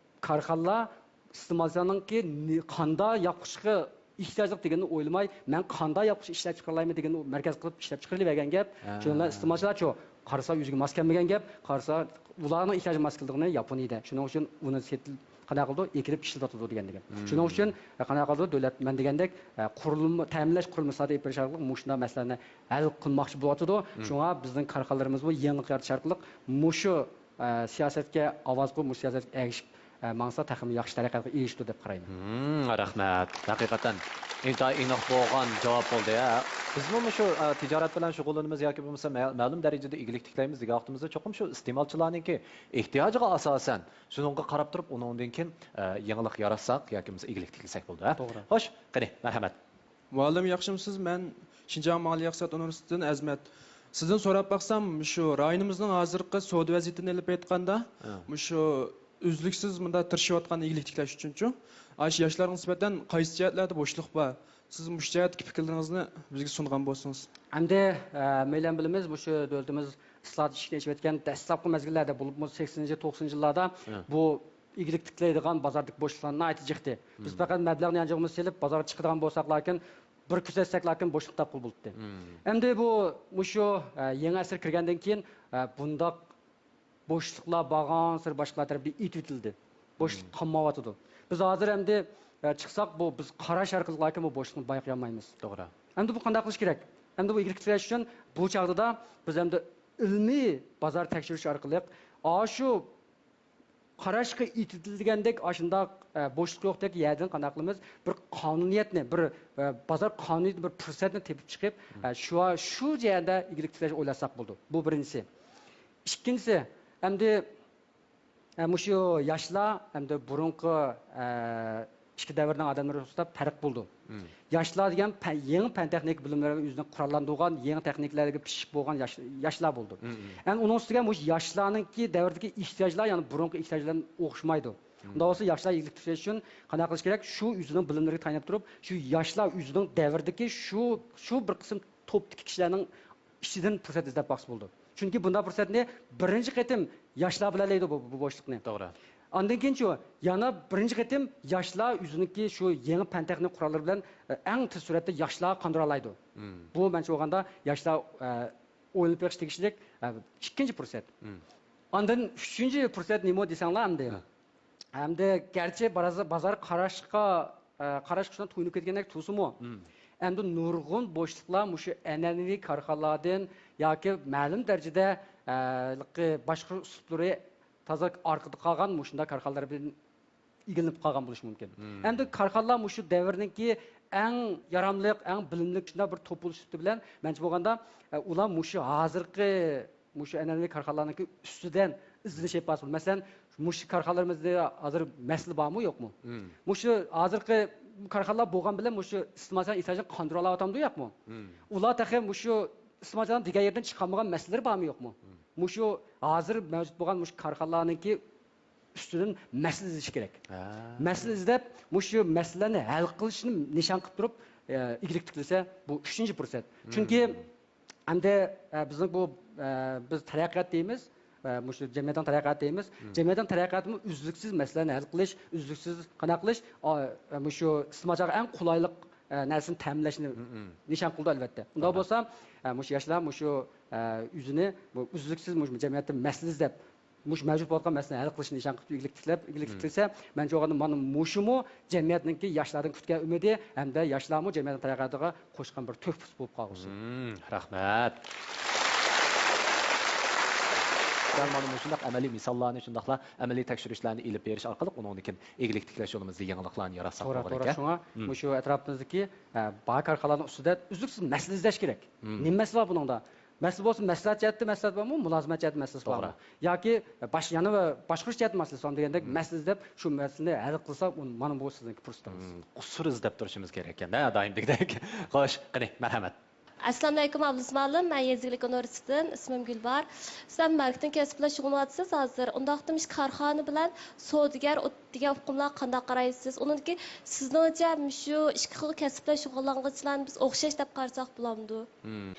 كارخانىلار ئىستېمالچىلارنىڭكى نى-، قاندا ياپقۇچقا ئېھتىياجلىق دېگەننى ئويلىماي، مەن قاندا ياپقۇچ ئىشلەپ چىقىرالايمەن دېگەننى مەركەز قىلىپ ئىشلەپ چىقىرىۋەرگەن گەپ. ھە. شۇنىڭ بىلەن ئىستېمالچىلارچۇ، قارىسا ئۆزىگە ماس كەلمىگەن گەپ، قارىسا ئۇلارنىڭ ئېھتىياجىغا ماس كېلىدىغىنى ياپونىيىدە. شۇنىڭ ئۈچۈن ئۇنى سېتىل-، قانداق قىلىدۇ؟ ئېكىرىپ ئىشلىتىۋاتىدۇ دېگەندىكىن. شۇنىڭ ئۈچۈن، قانداق قىلىدۇ؟ دۆلەت، مەن دېگەندەك، قۇرۇلما، تەمىنلەش قۇرۇلمىسىدا ئېلىپ بېرىش ئارقىلىق مۇشۇنداق مەسىلىلەرنى ھەل قىلماقچى بولۇۋاتىدۇ. شۇڭا بىزنىڭ كارخانىلىرىمىزمۇ يېڭىلىق يارىتىش ئارقىلىق مۇشۇ، ئە، سىياسەتكە ئاۋاز قويۇپ، مۇشۇ سىياسەتكە ئەگىشىپ، ئە، ماڭسا تېخىمۇ ياخشى تەرەققىياتقا ئېرىشىدۇ دەپ قارايمەن. ھىم، رەھمەت. ھەقىقەتەن ئىنتايىن ئېنىق بولغان جاۋاب بولدى، ھە. بىزمۇ مۇشۇ، ئە، تىجارەت بىلەن شۇغۇللىنىمىز ياكى بولمىسا مە-، مەلۇم دەرىجىدە ئىگىلىك تىكلەيمىز دېگەن ۋاقتىمىزدا چوقۇم شۇ ئىستېمالچىلارنىڭكى ئېھتىياجىغا ئاساسەن، شۇنىڭغا قاراپ تۇرۇپ، ئۇنىڭدىن كېيىن، ئە، يېڭىلىق ياراتساق ياكى بولمىسا ئىگىلىك تىكلىسەك بولىدۇ، ھە؟ توغرا. خوش، قېنى، مەرھەمەت. مۇئەللىم، ياخشىمۇسىز؟ مەن شىنجاڭ مالىيە ئىقتىساد ئۇنىۋېرسىتېتىدىن ئەزمەت. سىزدىن سوراپ باقسام، مۇشۇ رايونىمىزنىڭ ھازىرقى سودا ۋەزىيىتىنى ئېلىپ ئېيتقاندا، ھە، مۇشۇ ئۈزلۈكسىز مۇنداق تىرىشىۋاتقان ئىگىلىك تىكلەش ئۈچۈنچۇ، ئاشۇ ياشلارغا نىسبەتەن قايسى جەھەتلەردە بوشلۇق بار؟ سىز مۇشۇ جەھەتتىكى پىكىرلىرىڭىزنى بىزگە سۇنغان بولسىڭىز. ئەمدى، ئە، مەيلەن بىلىمىز، مۇشۇ دۆلىتىمىز ئىسلاھات ئىشىكىنى ئېچىۋەتكەن دەسلەپكى مەزگىللەردە، بولۇپمۇ سەكسىنىنچى، توقسىنىنچى يىللاردا، ھە، بۇ ئىگىلىك تىكلەيدىغان بازاردىكى بوشلۇقلار ناھايىتى جىقتى. بىز پەقەت مەبلەغنى يانچۇقىمىزغا سېلىپ، بازارغا چىقىدىغان بولساق، لېكىن بىر كۆزەتسەك، لېكىن بوشلۇق تاپقىلى بولاتتى. ئەمدى بۇ، مۇشۇ، ئە، يېڭى ئەسىر كىرگەندىن كېيىن، ئە، بۇنداق بوشلۇقلار بارغانسېرى باشقىلار تەرىپىدىن ئېتىۋېتىلدى. بوشلۇق قالمايۋاتىدۇ. بىز ھازىر ئەمدى، ئە، چىقساق، بۇ بىز قاراش ئارقىلىق، لېكىن بۇ بوشلۇقنى بايقىيالمايمىز. توغرا. ئەمدى بۇ قانداق قىلىش كېرەك؟ ئەمدى بۇ ئىگىلىك تىكلەش ئۈچۈن بۇ چاغدا بىز ئەمدى ئىلمىي بازار تەكشۈرۈش ئارقىلىق، ئاشۇ قاراشقا ئېتىۋېتىلگەندەك ئاشۇنداق، ئە، بوشلۇق يوقتەك يەردىن قانداق قىلىمىز؟ بىر قانۇنىيەتنى، بىر، ئە، بازار قانۇنىيىتىنى، بىر پۇرسەتنى تېپىپ چىقىپ، ئە، شۇ، شۇ جەھەتتە ئىگىلىك تىكلەش ئويلاشساق بولىدۇ. بۇ بىرىنچىسى. ئىككىنچىسى، ئەمدى، ئە، مۇشۇ ياشلار، ئەمدى بۇرۇنقى، ئە، ئىككى دەۋرنىڭ ئادەملىرى توغرىسىدا پەرق بولىدۇ. ياشلار دېگەن پە-، يېڭى پەن تېخنىكا بىلىملىرى بىلەن ئۆزىنى قوراللاندۇرغان، يېڭى تېخنىكىلەرگە پىشىپ بولغان ياش-، ياشلار بولىدۇ. ئەمدى ئۇنىڭ ئۈستىگە مۇشۇ ياشلارنىڭكى دەۋرىدىكى ئېھتىياجلار، يەنى بۇرۇنقى ئېھتىياجلار بىلەن ئوخشىمايدۇ. ئۇنداق بولسا ياشلار ئىگىلىك تىكلەش ئۈچۈن قانداق قىلىش كېرەك؟ شۇ ئۆزىنىڭ بىلىملىرىگە تايىنىپ تۇرۇپ، شۇ ياشلار ئۆزىنىڭ دەۋرىدىكى شۇ، شۇ بىر قىسىم توپتىكى كىشىلەرنىڭ ئىچىدىن پۇرسەت ئىزدەپ باقسا بولىدۇ. چۈنكى بۇنداق پۇرسەتنى بىرىنچى قېتىم ياشلار بىلەلەيدۇ بۇ، بۇ بوشلۇقنى. توغرا. ئاندىن كېيىنچۇ، يەنە بىرىنچى قېتىم ياشلار ئۆزىنىڭكى شۇ يېڭى پەن تېخنىكا قوراللىرى بىلەن، ئە، ئەڭ تېز سۈرئەتتە ياشلارغا قاندۇرالايدۇ. بۇ، مەنچە بولغاندا، ياشلار، ئە، ئويلىنىپ بېقىش تېگىشلىك، ئە، ئىككىنچى پۇرسەت. ئاندىن ئۈچىنچى پۇرسەت نېمە دېسەڭلار ئەمدى؟ ھە. ئەمدى گەرچە بازا-، بازار قاراشقا، ئە، قاراشقا شۇنداق تويۇنۇپ كەتكەندەك تۇرسىمۇ، ئەمدى نۇرغۇن بوشلۇقلار مۇشۇ ئەنئەنىۋى كارخانىلاردىن ياكى مەلۇم دەرىجىدە، ئە، باشقۇرۇش ئۇسلۇبلىرى تازا ئارقىدا قالغان مۇشۇنداق كارخانىلار بىلەن ئىگىلىنىپ قالغان بولۇشى مۇمكىن. ئەمدى كارخانىلار مۇشۇ دەۋرنىڭكى ئەڭ ياراملىق، ئەڭ بىلىملىك شۇنداق بىر توپلىشىشى بىلەن، مەنچە بولغاندا، ئە، ئۇلار مۇشۇ ھازىرقى مۇشۇ ئەنئەنىۋى كارخانىلارنىڭكى ئۈستىدىن ئىزدىنىش ئېلىپ بارسا بولىدۇ. مەسىلەن، مۇشۇ كارخانىلىرىمىزدا ھازىر مەسىلە بارمۇ، يوقمۇ؟ مۇشۇ ھازىرقى كارخانىلار بولغان بىلەن مۇشۇ ئىستېمالچىلار ئېھتىياجىنى قاندۇرالاۋاتامدۇ، يوقمۇ؟ ئۇلار تېخى مۇشۇ ئىستېمالچىلارنىڭ دېگەن يېرىدىن چىقالمىغان مەسىلىلىرى بارمۇ، يوقمۇ؟ مۇشۇ ھازىر مەۋجۇت بولغان مۇشۇ كارخانىلارنىڭكى ئۈستىدىن مەسىلە ئىزدىشى كېرەك. ھە. مەسىلە ئىزدەپ، مۇشۇ مەسىلىلەرنى ھەل قىلىشنى نىشان قىلىپ تۇرۇپ، ئە، ئىگىلىك تىكلىسە، بۇ ئۈچىنچى پۇرسەت. چۈنكى ئەمدى، ئە، بىزنىڭ بۇ، ئە، بىز تەرەققىيات دەيمىز، ئە، مۇشۇ جەمئىيەتنىڭ تەرەققىياتى دەيمىز. جەمئىيەتنىڭ تەرەققىياتىمۇ ئۈزلۈكسىز مەسىلىلەرنى ھەل قىلىش، ئۈزلۈكسىز قانداق قىلىش، ئا، ئە، مۇشۇ ئىستېمالچىغا ئەڭ قولايلىق، ئە، نەرسىنى تەمىنلەشنى نىشان قىلىدۇ، ئەلۋەتتە. ئۇنداق بولسا، ئە، مۇشۇ ياشلار مۇشۇ، ئە، ئۆزىنى بۇ ئۈزلۈكسىز مۇشۇ جەمئىيەتتە مەسىلە ئىزدەپ، مۇشۇ مەۋجۇت بولغان مەسىلىنى ھەل قىلىشنى نىشان قىلىپ ئىگىلىك تىكلەپ، ئىگىلىك تىكلىسە، مەنچە ئويلىغاندا مانا مۇشۇمۇ جەمئىيەتنىڭكى ياشلاردىن كۈتكەن ئۈمىدى ھەمدە ياشلارمۇ جەمئىيەتنىڭ تەرەققىياتىغا قوشقان بىر تۆھپىسى بولۇپ قالغۇسى. مم، رەھمەت. دەل مانا مۇشۇنداق ئەمەلىي مىساللارنى، شۇنداقلا ئەمەلىي تەكشۈرۈشلەرنى ئېلىپ بېرىش ئارقىلىق ئۇنىڭدىن كېيىن ئىگىلىك تىكلەش يولىمىزدا يېڭىلىقلارنى ياراتساق توغرا، بولىدىكەن. شۇڭا مۇشۇ ئەتراپىمىزدىكى، ئە، بار كارخانىلارنىڭ ئۈستىدە ئۈزلۈكسىز مەسىلە ئىزدەش كېرەك. نېمە مەسىلە بار بۇنىڭدا؟ مەسىلە بولسا، مەسلىھەت جەھەتتە مەسىلە بارمۇ، مۇلازىمەت جەھەتتە مەسىلىسى بارمۇ؟ توغرا. ياكى باش-، يەنە بىر باشقۇرۇش جەھەتتە مەسىلىسى بارمۇ دېگەندەك مەسىلە ئىزدەپ، شۇ مەسىلىنى ھەل قىلسا، ئۇ، مانا بۇ سىزنىڭكى پۇرسىتىڭىز. مم، قۇسۇر ئىزدەپ تۇرۇشىمىز كېرەك ئىكەن-دە، دائىم دېگۈدەك. خوش، قېنى، مەرھەمەت. ئەسسالامۇئەلەيكۇم، ئابلىز مۇئەللىم. مەن يېزا ئىگىلىك ئۇنىۋېرسىتېتىدىن، ئىسمىم گۈلباھار. سىز ھەم ماركېتىڭ كەسپى بىلەن شۇغۇللىنىۋاتىسىز ھازىر. ئۇنداقتا مۇشۇ كارخانا بىلەن سودىگەر ئوت-، دېگەن ئۇقۇملارغا قانداق قارايسىز؟ ئۇنىڭدىكى سىزنىڭچە مۇشۇ ئىككى خىل كەسىپ بىلەن شۇغۇللانغۇچىلارنى بىز ئوخشاش دەپ قارىساق بولامدۇ؟ مم.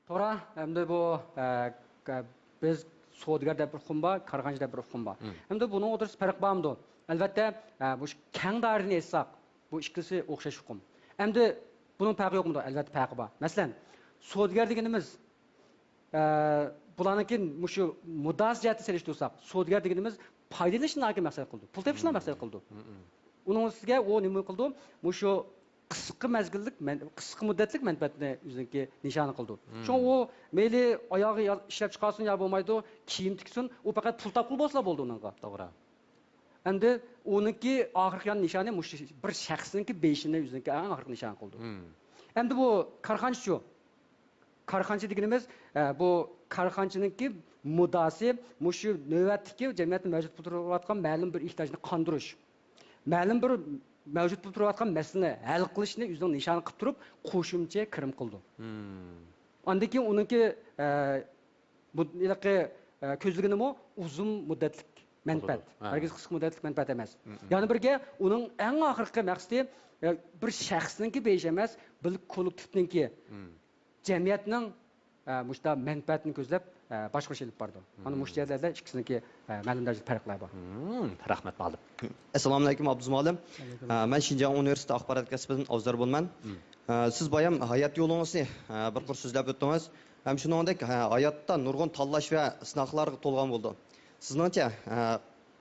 توغرا، ئەمدى بۇ، ئە، ك-، بىز سودىگەر دەپ بىر ئۇقۇم بار، كارخانىچى دەپ بىر ئۇقۇم بار. مم. ئەمدى بۇنىڭ ئوتتۇرىسىدا پەرق بارمىدۇ؟ ئەلۋەتتە، ئە، مۇشۇ كەڭ دائىرىدىن ئېيتساق، بۇ ئىككىلىسى ئوخشاش ئۇقۇم. ئەمدى بۇنىڭ پەرقى يوقمىدۇ؟ ئەلۋەتتە پەرقى بار. مەسىلەن، سودىگەر دېگىنىمىز، ئە، بۇلارنىڭكى مۇشۇ مۇددىئاسى جەھەتتە سېلىشتۇرساق، سودىگەر دېگىنىمىز پايدا ئېلىشنى مەقسەت قىلىدۇ، پۇل تېپىشنى مەقسەت قىلىدۇ. مم. ئۇنىڭ ئۈستىگە ئۇ نېمە قىلىدۇ؟ مۇشۇ قىسقا مەزگىللىك مەن-، قىسقا مۇددەتلىك مەنپەئەتنى ئۆزىنىڭكى نىشانى قىلىدۇ. مم. شۇڭا ئۇ مەيلى ئاياغى يا-، ئىشلەپ چىقارسۇن يا بولمايدۇ، كىيىم تىكسۇن، ئۇ پەقەت پۇل تاپقىلى بولسىلا بولدى ئۇنىڭغا. توغرا. ئەمدى ئۇنىڭكى ئاخىرقى يان نىشانى مۇشۇ بىر شەخسنىڭكى بېيىشىنى ئۆزىنىڭكى ئەڭ ئاخىرقى نىشان قىلىدۇ. مم. ئەمدى بۇ كارخانىچىچۇ؟ كارخانىچى دېگىنىمىز، ئە، بۇ كارخانىچىنىڭكى مۇددىئاسى مۇشۇ نۆۋەتتىكى جەمئىيەتتە مەۋجۇت بولۇپ تۇرۇۋاتقان مەلۇم بىر ئېھتىياجنى قاندۇرۇش، مەلۇم بىر مەۋجۇت بولۇپ تۇرۇۋاتقان مەسىلىنى ھەل قىلىشنى ئۆزىنىڭ نىشانى قىلىپ تۇرۇپ، قوشۇمچە كىرىم قىلىدۇ. مم. ئاندىن كېيىن ئۇنىڭكى، ئە، بۇ ھېلىقى، ئە، كۆزلىگىنىمۇ ئۇزۇن مۇددەتلىك مەنپەئەت. ھە. ھەرگىز قىسقا مۇددەتلىك مەنپەئەت ئەمەس. مم، مم. يەنە بىرگە ئۇنىڭ ئەڭ ئاخىرقى مەقسىتى، ئە، بىر شەخسنىڭكى بېيىشى ئەمەس، بىلكى كوللېكتىپنىڭكى، مم. جەمئىيەتنىڭ، ئە، مۇشۇنداق مەنپەئەتىنى كۆزلەپ، ئە، باشقۇرۇش ئېلىپ بارىدۇ. مانا مۇشۇ مم. يەرلەردە ئىككىسىنىڭكى، ئە، مەلۇم دەرىجىدە پەرقلەر بار. مم، رەھمەت، مۇئەللىم. ئەسسالامۇئەلەيكۇم، ئابدۇزۇم مۇئەللىم. ۋەئەلەيكۇم ئە، مەن شىنجاڭ ئۇنىۋېرسىتېتى ئاخبارات كەسپىدىن ئابزەر بولىمەن. مم. ئە، سىز بايام ھايات يولىڭىزنى، ئە، بىر قۇر سۆزلەپ ئۆتتىڭىز. ھەم شۇنىڭدەك، ھە، ھاياتتا نۇرغۇن تاللاش ۋە سىناقلارغا تولغان بولىدۇ. سىزنىڭچە، ھە،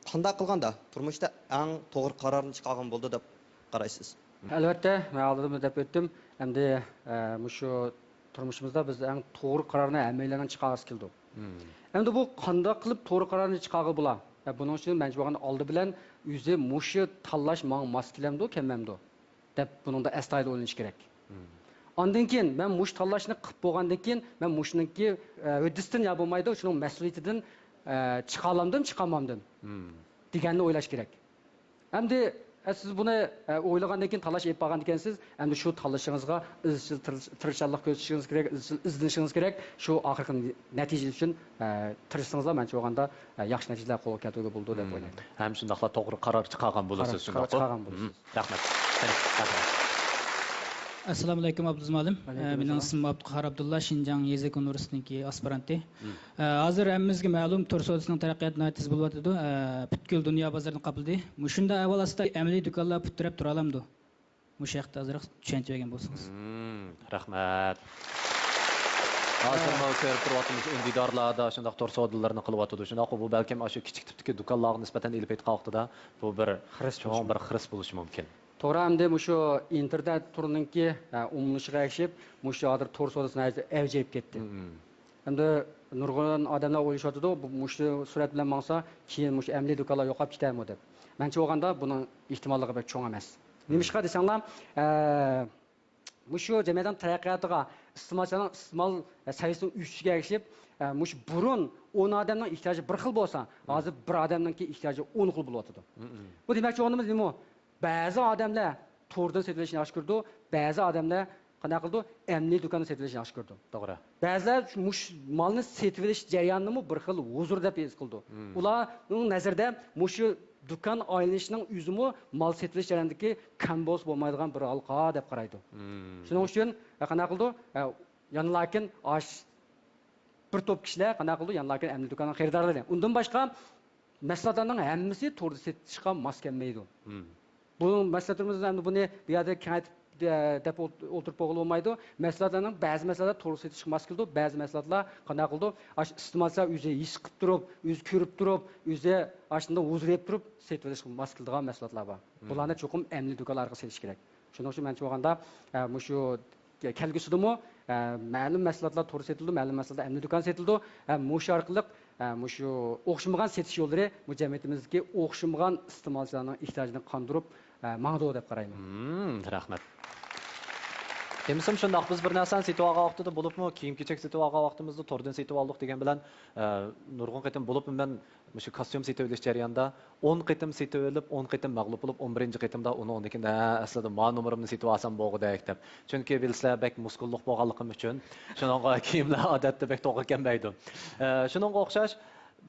قانداق قىلغاندا تۇرمۇشتا ئەڭ توغرا قارارنى چىقارغان بولىدۇ دەپ قارايسىز؟ ئەلۋەتتە، مەن ئالدىدىمۇ دەپ ئۆتتۈم. ئەمدى، ھە، مۇشۇ تۇرمۇشىمىزدا بىز ئەڭ توغرا قارارنى ھەممەيلەننىڭ چىقارغۇسى كېلىدۇ. مم. ئەمدى بۇ قانداق قىلىپ توغرا قارارنى چىقارغىلى بولا؟ ھە، بۇنىڭ ئۈچۈن مەنچە بولغاندا ئالدى بىلەن ئۆزى مۇشۇ تاللاش ماڭا ماس كېلەمدۇ، كەلمەمدۇ؟ دەپ بۇنىڭدا ئەستايىدىل ئويلىنىش كېرەك. مم. ئاندىن كېيىن مەن مۇشۇ تاللاشنى قىلىپ بولغاندىن كېيىن مەن مۇشۇنىڭكى، ئە، ھۆددىسىدىن يا بولمايدۇ، شۇنىڭ مەسئۇلىيىتىدىن، ئە، چىقالامدىم، چىقالمامدىم مم. دېگەننى ئويلاش كېرەك. ئەمدى، ئە، سىز بۇنى، ئە، ئويلىغاندىن كېيىن تاللاش ئېلىپ بارغاندىكەنسىز، ئەمدى شۇ تاللىشىڭىزغا ئىزچىل تىرىش-، تىرىشچانلىق كۆرسىتىشىڭىز كېرەك، ئىزچىل ئىزدىنىشىڭىز كېرەك. شۇ ئاخىرقى نەتىجە ئۈچۈن، ئە، تىرىشسىڭىزلا مەنچە بولغاندا، ئە، ياخشى نەتىجىلەر قولغا كەلتۈرگىلى بولىدۇ دەپ مم. ئويلايمەن. ھەم شۇنداقلا توغرا قارار چىقارغان بولىسىز، قارار شۇنداقمۇ؟ چىقارغان بولىسىز. مم. رەھمەت. قېنى، رەھمەت. ئەسسالامۇئەلەيكۇم، ئابدۇز مۇئەللىم. ئە، مېنىڭ ئىسمىم ئابدۇقاھار ئابدۇللا، شىنجاڭ يېزا ئۇنىۋېرسىتېتىنىڭكى ئاسپىرانتى. مم. ئە، ھازىر ھەممىمىزگە مەلۇم، تور سودىسىنىڭ تەرەققىياتى ناھايىتى تېز بولۇۋاتىدۇ. ئە، پۈتكۈل دۇنيا بازىرىنى قاپلىدى. مۇشۇنداق ئەھۋال ئاستىدا ئەمەلىي دۇكانلار پۇت تىرەپ تۇرالامدۇ؟ مۇشۇ ھەقتە ئازراق چۈشەنچە بەرگەن بولسىڭىز. مم، رەھمەت. ھازىرمۇ كۆرۈپ تۇرۇۋاتىمىز، ئۈندىدارلاردا شۇنداق تور سودىلىرىنى قىلىۋاتىدۇ. شۇنداققۇ، بۇ بەلكىم ئاشۇ كىچىك تىپتىكى دۇكانلارغا نىسبەتەن ئېلىپ ئېيتقان ۋاقتىدا بۇ بىر خىرىس چوڭ بولۇشى بىر مۇمكىن. خىرىس بولۇشى مۇمكىن. توغرا، ئەمدى مۇشۇ ئىنتېرنېت تورىنىڭكى، ئە، ئومۇملىشىشىغا ئەگىشىپ، مۇشۇ ھازىر تور سودىسى ناھايىتى ئەۋج ئېلىپ كەتتى. مم. ئەمدى نۇرغۇن ئادەملەر ئويلىشىۋاتىدۇ، بۇ، مۇشۇ سۈرئەت بىلەن ماڭسا، كېيىن مۇشۇ ئەمەلىي دۇكانلار يوقاپ كېتەرمۇ دەپ. مەنچە بولغاندا بۇنىڭ ئېھتىماللىقى بەك چوڭ ئەمەس. مم. نېمىشقا دېسەڭلار، ئە، مۇشۇ جەمئىيەتنىڭ تەرەققىياتىغا، ئىستېمالچىلارنىڭ ئىستېمال، ئە، سەۋىيەسىنىڭ ئۆسۈشىگە ئەگىشىپ، ئە، مۇشۇ بۇرۇن ئون ئادەمنىڭ ئېھتىياجى بىر خىل بولسا، مم. ھازىر بىر ئادەمنىڭكى ئېھتىياجى ئون خىل بولۇۋاتىدۇ. مم. بۇ دېمەكچى بولغىنىمىز نېمە؟ بەزى ئادەملەر توردىن سېتىۋېلىشنى ياخشى كۆرىدۇ، بەزى ئادەملەر قانداق قىلىدۇ؟ ئەمەلىي دۇكاندا سېتىۋېلىشنى ياخشى كۆرىدۇ. توغرا. بەزىلەر مۇشۇ مالنى سېتىۋېلىش جەريانىنىمۇ بىر خىل ھۇزۇر دەپ ھېس قىلىدۇ. مم. ئۇلارنىڭ نەزىرىدە مۇشۇ دۇكان ئايلىنىشنىڭ ئۆزىمۇ مال سېتىۋېلىش جەريانىدىكى كەم بولسا بولمايدىغان بىر ھالقا دەپ قارايدۇ. مم. شۇنىڭ ئۈچۈن، ئە، قانداق قىلىدۇ؟ ئە، يەنە لېكىن ئاش بىر توپ كىشىلەر قانداق قىلىدۇ؟ يەنە لېكىن ئەمەلىي دۇكاننىڭ خېرىدارلىرى. ئۇندىن باشقا مەھسۇلاتلارنىڭ ھەممىسى توردا سېتىشقا ماس كەلمەيدۇ. مم. بۇ مەھسۇلاتلىرىمىزنى ئەمدى بۇنى بۇ يەردە كېڭەيتىپ، ئە، دەپ ئولت-، ئولتۇرۇپ بولغىلى بولمايدۇ. مەھسۇلاتلارنىڭ بەزى مەھسۇلاتلار توردا سېتىشقا ماس كېلىدۇ، بەزى مەھسۇلاتلار قانداق قىلىدۇ؟ ئاشۇ ئىستېمالچىلار ئۆزى ھېس قىلىپ تۇرۇپ، ئۆزى كۆرۈپ تۇرۇپ، ئۆزى ئاشۇنداق ھۇزۇر يەپ تۇرۇپ سېتىۋېلىشقا ماس كېلىدىغان مەھسۇلاتلار بار. مم. بۇلارنى چوقۇم ئەمەلىي دۇكانلار ئارقىلىق سېتىش كېرەك. شۇنىڭ ئۈچۈن مەنچە بولغاندا، ئە، مۇشۇ كەلگۈسىدىمۇ، ئە، مەلۇم مەھسۇلاتلار توردا سېتىلىدۇ، مەلۇم مەھسۇلاتلار ئەمەلىي دۇكان سېتىلىدۇ. ئە، مۇشۇ ئارقىلىق، ئە، مۇشۇ ئوخشىمىغان سېتىش يوللىرى بۇ جەمئىيىتىمىزدىكى ئوخشىمىغان ئىستېمالچىلارنىڭ ئېھتىياجىنى قاندۇرۇپ، ئە، ماڭىدۇ دەپ قارايمەن. مم، رەھمەت. ھېمىسىم شۇنداق، بىز بىر نەرسىنى سېتىۋالغان ۋاقتىدا، بولۇپمۇ كىيىم-كېچەك سېتىۋالغان ۋاقتىمىزدا توردىن سېتىۋالدۇق دېگەن بىلەن، ئە، نۇرغۇن قېتىم، بولۇپمۇ مەن مۇشۇ كاستيۇم سېتىۋېلىش جەريانىدا ئون قېتىم سېتىۋېلىپ، ئون قېتىم مەغلۇپ بولۇپ، ئون بىرىنچى قېتىمدا ئۇنىڭدىن كېيىن، ھە، ئەسلىدە ما نومۇرۇمنى سېتىۋالسام بولغۇدەك دەپ. چۈنكى بىلىسىلەر، بەك مۇسكۇللۇق بولغانلىقىم ئۈچۈن شۇنىڭغا كىيىملەر ئادەتتە بەك توغرا كەلمەيدۇ. ئە، شۇنىڭغا ئوخشاش،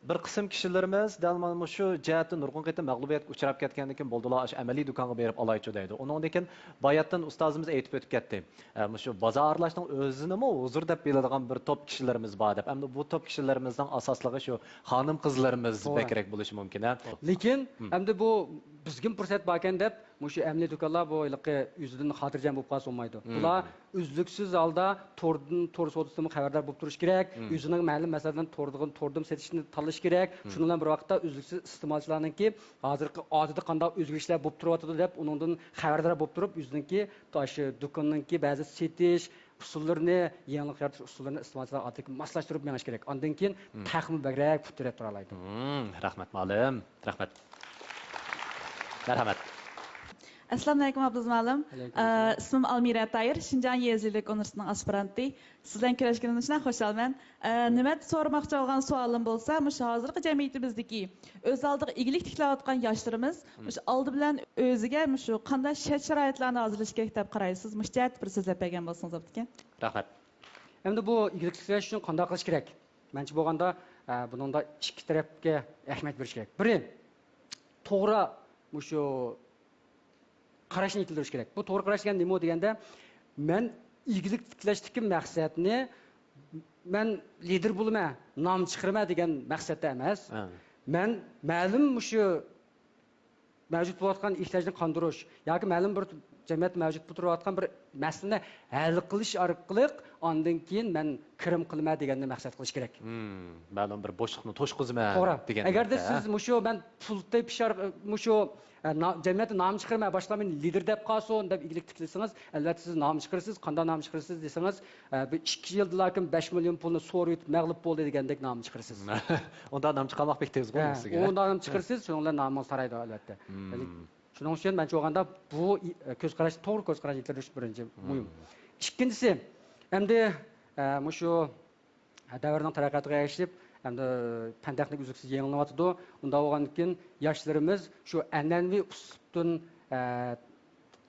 بىر قىسىم كىشىلىرىمىز دەل مانا مۇشۇ جەھەتتە نۇرغۇن قېتىم مەغلۇبىيەتكە ئۇچراپ كەتكەندىن كېيىن، بولدىلا، ئاشۇ ئەمەلىي دۇكانغا بېرىپ ئالايچۇ دەيدۇ. ئۇنىڭدىن كېيىن باياتتىن ئۇستازىمىز ئېيتىپ ئۆتۈپ كەتتى. ئە، مۇشۇ بازار ئارىلاشنىڭ ئۆزىنىمۇ ھۇزۇر دەپ بىلىدىغان بىر توپ كىشىلىرىمىز بار دەپ. ئەمدى بۇ توپ كىشىلىرىمىزنىڭ ئاساسلىقى شۇ خانىم-قىزلىرىمىز توغرا. بەكرەك بولۇشى مۇمكىن، ھە؟ لېكىن مم. ئەمدى بۇ بىزگىمۇ پۇرسەت باركەن دەپ، مۇشۇ ئەمەلىي دۇكانلار بۇ ھېلىقى ئۆزىدىن خاتىرجەم بولۇپ قالسا بولمايدۇ. مم. بۇلار ئۈزلۈكسىز ھالدا توردىن، تور سودىسىدىنمۇ خەۋەردار بولۇپ تۇرۇشى كېرەك. مم. ئۆزىنىڭ مەلۇم مەسىلىدىن توردىن، توردىن سېتىشنى تاللىشى كېرەك. مم. شۇنىڭ بىلەن بىر ۋاقىتتا ئۈزلۈكسىز ئىستېمالچىلارنىڭكى ھازىرقى ئادىتىدە قانداق ئۆزگىرىشلەر بولۇپ تۇرۇۋاتىدۇ دەپ، ئۇنىڭدىن خەۋەردار بولۇپ تۇرۇپ، ئۆزىنىڭكى ئاشۇ دۇكىنىنىڭكى بەزى سېتىش ئۇسۇللىرىنى، يېڭىلىق يارىتىش ئۇسۇللىرىنى ئىستېمالچىلارغا ئادەتتىكى ماسلاشتۇرۇپ مېڭىش كېرەك. ئاندىن كېيىن مم. تېخىمۇ بەكرەك پۇت تىرەپ تۇرالايدۇ. مم، رەھمەت، مۇئەللىم. رەھمەت. مەرھەمەت. ئەسسالامۇئەلەيكۇم، ئابلىز مۇئەللىم. ئەلەيكۇم ئەسسالام. ئە، ئىسمىم ئالمىرە تايىر، شىنجاڭ يېزا ئىگىلىك ئۇنىۋېرسىتېتىنىڭ ئاسپىرانتى. سىز بىلەن كۆرۈشكىنىمدىن شۇنداق خۇشالمەن. ئە، نۆۋەتتە سورىماقچى بولغان سوئالىم بولسا، مۇشۇ ھازىرقى جەمئىيىتىمىزدىكى ئۆز ئالدىغا ئىگىلىك تىكلەۋاتقان ياشلىرىمىز مم. مۇشۇ ئالدى بىلەن ئۆزىگە مۇشۇ قانداق شەرت-شارائىتلارنى ھازىرلىشى كېرەك دەپ قارايسىز؟ مۇشۇ جەھەتتە بىر سۆزلەپ بەرگەن بولسىڭىز بوپتىكەن. رەھمەت. ئەمدى بۇ ئىگىلىك تىكلەش ئۈچۈن قانداق قىلىش كېرەك؟ مەنچە بولغاندا، ئە، بۇنىڭدا ئىككى تەرەپكە ئەھمىيەت بېرىش كېرەك. بىرى، توغرا مۇشۇ قاراشنى يېتىلدۈرۈش كېرەك. بۇ توغرا قاراش دېگەن نېمە دېگەندە، مەن ئىگىلىك تىكلەشتىكى مەقسەتنى مەن لىدېر بولىمەن، نام چىقىرىمەن دېگەن مەقسەتتە ئەمەس. ھە. مەن مەلۇم مۇشۇ مەۋجۇت بولۇۋاتقان ئېھتىياجنى قاندۇرۇش ياكى مەلۇم بىر جەمئىيەتتە مەۋجۇت بولۇپ تۇرۇۋاتقان بىر مەسىلىنى ھەل قىلىش ئارقىلىق ئاندىن كېيىن مەن كىرىم قىلىمەن دېگەننى مەقسەت قىلىش كېرەك. مم، مەلۇم بىر بوشلۇقنى توشقۇزىمەن توغرا. دېگەن ئەگەردە نىيەتتە، سىز ھە؟ مۇشۇ مەن پۇل تېپىش ئار-، مۇشۇ، ئە، نا-، جەمئىيەتتە نام چىقىرىمەن، باشقىلار مېنى لىدېر دەپ قالسۇن دەپ ئىگىلىك تىكلىسىڭىز، ئەلۋەتتە سىز نام چىقىرىسىز. قانداق نام چىقىرىسىز دېسىڭىز، ئە، بىر ئىككى يىلدىلا كىم بەش مىليون پۇلنى سورىۋېتىپ مەغلۇپ بولدى دېگەندەك نام چىقىرىسىز. ئۇنداق نام چىقارماق بەك تېگىزغۇ ھە، ئۆزىگە. ئۇنداق نام چىقىرىسىز، شۇنىڭ بىلەن نامىڭىز تارايدۇ ئەلۋەتتە. مم. شۇنىڭ ئۈچۈن مەنچە بولغاندا بۇ ئى-، كۆز قاراش، توغرا كۆز قاراش يېتىلدۈرۈش بىرىنچى مم. مۇھىم. ئىككىنچىسى، ئەمدى، ئە، مۇشۇ دەۋرنىڭ تەرەققىياتىغا ئەگىشىپ، ئەمدى پەن تېخنىكا ئۈزلۈكسىز يېڭىلىنىۋاتىدۇ. ئۇنداق بولغاندىكىن ياشلىرىمىز شۇ ئەنئەنىۋى ئۇسلۇبتىن، ئە،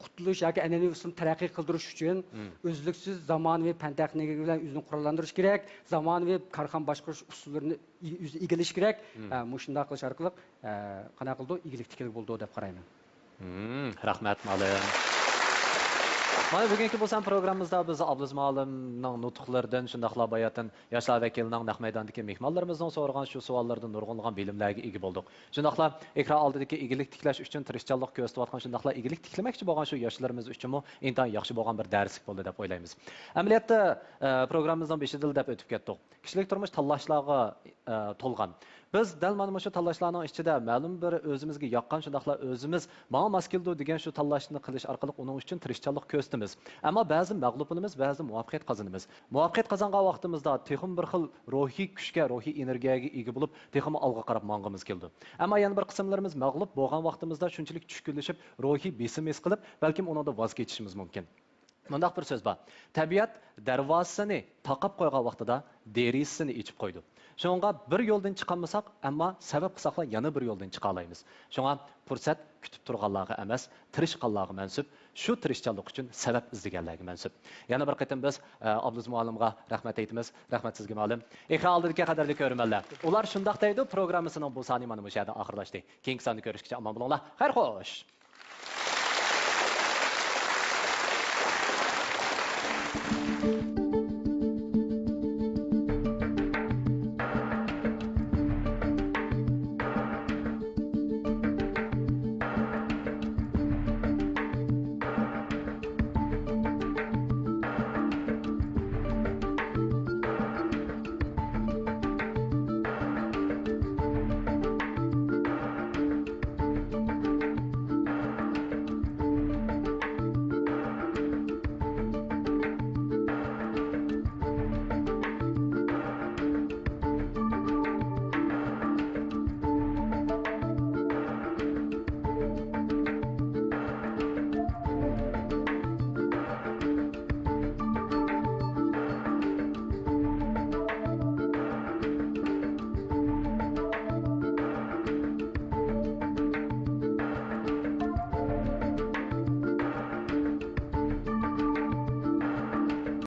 قۇتۇلۇش ياكى ئەنئەنىۋى ئۇسلۇبنى تەرەققىي قىلدۇرۇش ئۈچۈن مم. ئۈزلۈكسىز زامانىۋى پەن تېخنىكا بىلەن ئۆزىنى قوراللاندۇرۇش كېرەك، زامانىۋى كارخانا باشقۇرۇش ئۇسۇللىرىنى ئى-، ئۆزى ئىگىلىشى كېرەك. مم. ئە، مۇشۇنداق قىلىش ئارقىلىق، ئە، قانداق قىلىدۇ؟ ئىگىلىك تىكلىگىلى بولىدۇ دەپ قارايمەن. مم، رەھمەت، مۇئەللىم. مانا بۈگۈنكى بۇ سان پروگراممىمىزدا بىز ئابلىز مۇئەللىمنىڭ نۇتۇقلىرىدىن، شۇنداقلا باياتىن ياشلار ۋەكىلىنىڭ نەق مەيداندىكى مېھمانلىرىمىزنىڭ سورىغان شۇ سوئاللىرىدىن نۇرغۇنلىغان بىلىملەرگە ئىگە بولدۇق. شۇنداقلا ئېكران ئالدىدىكى ئىگىلىك تىكلەش ئۈچۈن تىرىشچانلىق كۆرسىتىۋاتقان، شۇنداقلا ئىگىلىك تىكلىمەكچى بولغان شۇ ياشلىرىمىز ئۈچۈنمۇ ئىنتايىن ياخشى بولغان بىر دەرسلىك بولدى دەپ ئويلايمىز. ئەمەلىيەتتە، ئە، پروگراممىمىزنىڭ بېشىدىلا دەپ ئۆتۈپ كەتتۇق. كىشىلىك تۇرمۇش تاللاشلارغا، ئە، تولغان. بىز دەل مانا مۇشۇ تاللاشلارنىڭ ئىچىدە مەلۇم بىر ئۆزىمىزگە ياققان، شۇنداقلا ئۆزىمىز ماڭا ماس كېلىدۇ دېگەن شۇ تاللاشنى قىلىش ئارقىلىق ئۇنىڭ ئۈچۈن تىرىشچانلىق كۆرسىتىمىز. ئەمما بەزى مەغلۇپ بولىمىز، بەزى مۇۋەپپەقىيەت قازىنىمىز. مۇۋەپپەقىيەت قازانغان ۋاقتىمىزدا تېخىمۇ بىر خىل روھىي كۈچكە، روھىي ئېنېرگىيەگە ئىگە بولۇپ، تېخىمۇ ئالغا قاراپ ماڭغىمىز كېلىدۇ. ئەمما يەنە بىر قىسىملىرىمىز مەغلۇپ بولغان ۋاقتىمىزدا شۇنچىلىك چۈشكۈنلىشىپ، روھىي بېسىم ھېس قىلىپ، بەلكىم ئۇنىڭدىن ۋاز كېچىشىمىز مۇمكىن. مۇنداق بىر سۆز بار، تەبىئەت دەرۋازىسىنى تاقاپ قويغان ۋاقتىدا دېرىزىسىنى ئېچىپ قويىدۇ. شۇنىڭغا بىر يولدىن چىقالمىساق، ئەمما سەۋەب قىلساقلا يەنە بىر يولدىن چىقالايمىز. شۇڭا پۇرسەت كۈتۈپ تۇرغانلارغا ئەمەس، تىرىشقانلارغا مەنسۇپ، شۇ تىرىشچانلىق ئۈچۈن سەۋەب ئىزدىگەنلەرگە مەنسۇپ. يەنە بىر قېتىم بىز، ئە، ئابلىز مۇئەللىمغا رەھمەت ئېيتىمىز. رەھمەت سىزگە، مۇئەللىم. ئېكران ئالدىدىكى قەدىرلىك كۆرۈرمەنلەر، ئۇلار شۇنداق دەيدۇ پروگراممىسىنىڭ بۇ سانى مانا مۇشۇ يەردە ئاخىرلاشتى. كېيىنكى ساندا كۆرۈشكىچە ئامان بولۇڭلار. خەير خوش!